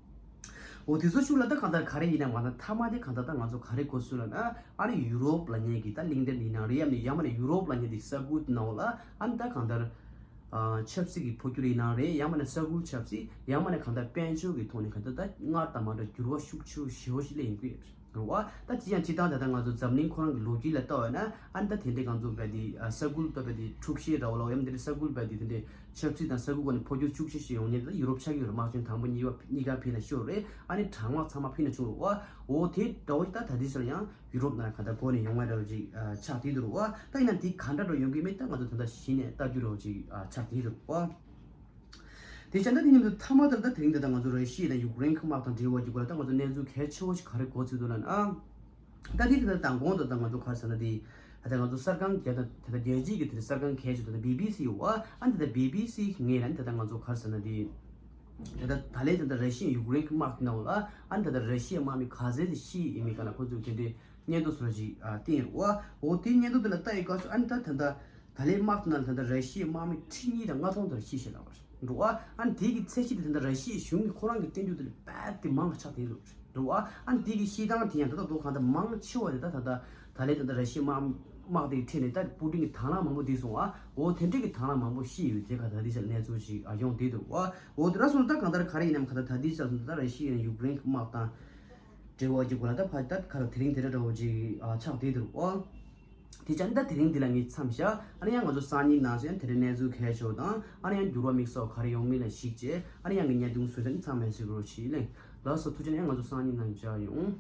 འོ་དེ་ཚོ་ཤུགས་ལ་ད་གང་ལྟར་ག་རེ་ཡིན་ན་མ་ན་མཐའ་མ་དེ་གང་ལྟར་ད་ང་ཚོ་ག་རེ་གོ་སོང་ལབ་ན། ཨ་ནི་ཡུ་རོབ་ལབ་མཁན་གྱི་ད་གླིང་ཕྲན་ཡིན་ནའང་རེད་ཡང་ན་ཡང་མ་ནི་ཡུ་རོབ་ལབ་མཁན་དེ་ས་ཁུལ་དེ་ནང་ལ་ཨ་ནི་ད་གང་ལྟར་ཨ་ཆབ་སྲིད་ཀྱི་འཕོ་འགྱུར་ཡིན་ནའང་རེད་ཡང་མ་ནི་ས་ཁུལ་ཆབ་སྲིད་ཡང་མ་ནི་གང་ལྟར་དཔལ་འབྱོར་གྱི་ཐོག་ནས་གང་ལྟར་ད་སྔར་དང་མ་འདྲ་འགྱུར་བ་ཤུགས་ཆེ་ཞེ་པོ་ཞིག་སླེབས་ཡོང་གི་ཡོད་རེད་བ། ད་ཅི་ཡང་སྤྱིར་བཏང་ད་ལྟ་ང་ཚོ་འཛམ་གླིང་ཁོ་རང་གི་ལོ་རྒྱུས་ལ་ལྟ་བ་ན་ཨ་ནི་ད་དེ་འདྲའི་ང་ཚོ་བས་དེ་ས་ཁུལ་ལྟ་བས་དེ་འཁྲུག་གཞི་འདྲ་བོ་ལ་ཡང་དེ་འདྲའི་ས་ཁུལ་བས་དེ་དེ་འདྲའི་ཆབ་སྲིད་དང་ས་ཁུལ་སྒོ་ནས་འཕོ་འགྱུར་ཤུགས་ཆེ་ཞིག་ཡོང་མཁན་དེ་ཡུ་རོབ་ཆགས་ཀྱི་ཡོད་རེད། དམག་ཆེན་དང་པོ་གཉིས་པ་གཉིས་ཀ་ཕན་ལ་ཤོར་རེད། ཨ་ནི་གྲང་དམག་ཚང་མ་ཕན་ལ་བྱུང་རེད་བ། འོ་དེ་འདྲ་བོ་ཞིག་ད་ད་ལྟའི་ཆར་ཡང་ཡུ་རོབ་ནང་ག་ད་སྒོ་ནས་ཡོང་བ་འདྲ་བོ་ཅིག་ཆགས་བསྡད་འདུག་རེད་བ། ད་ཡིན་ན་དེ་ག་འདྲ་འདྲ་ཡོང་གི་མེད་ད་ང་ཚོ་ད་ལྟ་གཞི་ནས་ལྟ་རྒྱུ་འདྲ་བོ་ཅིག་ཆགས་བསྡད་འདུག་རེད་བ། དེ་བྱས་ན་ད་དེ་མཉམ་དུ་མཐའ་མ་ད་ལྟ་དེ་རིང་ད་ལྟ་ང་ཚོ་ར་ཤི་ཡ་དང་ཡུཀ་རེན་གྱི་དམག་དང་འབྲེལ་བ་ཅིག་སྐོར་ལ་ད་ང་ཚོ་གནས་ཚུལ་གལ་ཆེ་བོ་ཞིག་ག་རེ་གོ་ཚུལ་འདུག་ལབ་ན། ད་དེ་ད་མདང་དགོང་དུ་ད་ང་ཚོ་ག་རེ་ཟེར་ན་དེ་ད་ལྟ་ང་ཚོ་གསར་ཁང་རྒྱ་ད་ད་ལྟ་རྒྱལ་སྤྱིའི་གི་དེ་གསར་ཁང་གལ་ཆེ་ད་ལྟ་བི་བི་སི་ཡོད་བ། ཨ་ད་ལྟ་བི་བི་སི་གི་ངོས་ནས་ད་ལྟ་ང་ཚོ་ག་རེ་ཟེར་ན་དེ་ད་ལྟ་ད་ལན་ད་ལྟ་ར་ཤི་ཡ་ཡུཀ་རེན་གི་དམག་དེ་ནང་ལ་ཨ་ད་ལྟ་ར་ཤི་ཡའི་དམག་མི་ག་ཚད་ཅིག་ཤི་ཡིན་མིན་སྒང་ལ་ཁོ་ཚོས་དེ་འདྲའི་སྙན་ཐོ་བཟོ་འདྲ་ཅིག་བསྟན་ཡོད་བ། འོ་དེ་སྙན་ཐོ་དེ་ལ་ལྟ་ཡི་སྐབས་སུ་ཨ་ད་ད་ལྟ་ད་ལན་དམག་དེ་ནང་ལ་ད་ལྟ་ར་ཤི་ཡའི་དམག་མི་ཁྲི་གཉིས་དང་ལྔ་སྟོང་དེ་ལ་ཤི་ཤེས་ལབ་པ་རེད། འགྲོ་བ། ཨ་ནི་དེ་གི་ཚད་གཞི་དེ་ད་ལྟ་ར་ཤི་ཡའི་གཞུང་གིས་ཁོ་རང་གི་བསྟན་རྒྱུ་དེ་ལས་རྦད་དེ་མང་ལ་ཆགས་བསྡད་ཡོད་རེད། འགྲོ་བ། ཨ་ནི་དེ་གི་བཤད་སྟངས་དེ་ཡང་ད་ལྟ་ལོ་གང་ལྟར་མང་ཆེ་བ་དེ་ད་ད་ད་ད་ལན་ད་ལྟ་ར་ཤི་ཡའི་དམག་དམག་དེ་གི་ཁྲིད་ནས་ད་པུ་ཏིན་གྱི་དང་བླངས་མང་པོ་བསྡད་སོང་བ། འོ་དེ་འདྲ་གི་དང་བླངས་མང་པོ་ཤི་ཡོད་དེ་ག་ད་དེ་ཆ་གནས་ཚུལ་ཞིག་ཨ་ཡོང་བསྡད་འདུག་བ། འོ་དེ་འདྲ་སོང་ད་གང་ལྟར་ག་རེ་ཡིན་ནམ་ག་ད་ད་དེ་ཆ་ད་ར་ཤི་ཡ་ཡུཀ་རེན་གྱི་དམག་དང་འབྲེལ་བ་ཅིག་སྐོར་ལ་ད་ཕ་ད་ག་ལ་དེ་རིང་དེ་འདྲ་འདྲ་བོ་ཅིག་ཨ་ཆགས་བསྡད་འདུག་བ། དེ་བྱས་ནས་ད་དེ་རིང་འདི་ལ་ངས་མཚམས་བཞག་ཨ་ནི་ཡང་ང་ཚོ་སང་ཉིན་ནང་བཞིན་དེ་རིང་གནས་ཚུལ་གལ་ཆེ་བ་དང་ཨ་ནི་ཡང་འགྱུར་བ་དམིགས་བསལ་ག་རེ་ཡོང་མིན་ལ་གཞིགས་བྱས་ཨ་ནི་ཡང་གི་བརྙན་ཐུང་བཟོས་ཚར་ནས་མཚམས་ཡང་ཞིག་རོགས་བྱེད་ལེ། ལགས་སོ། ཐུགས་རྗེ་ཆེ། ཡང་ང་ཚོ་སང་ཉིན་ནང་མཇལ་ཡོང་།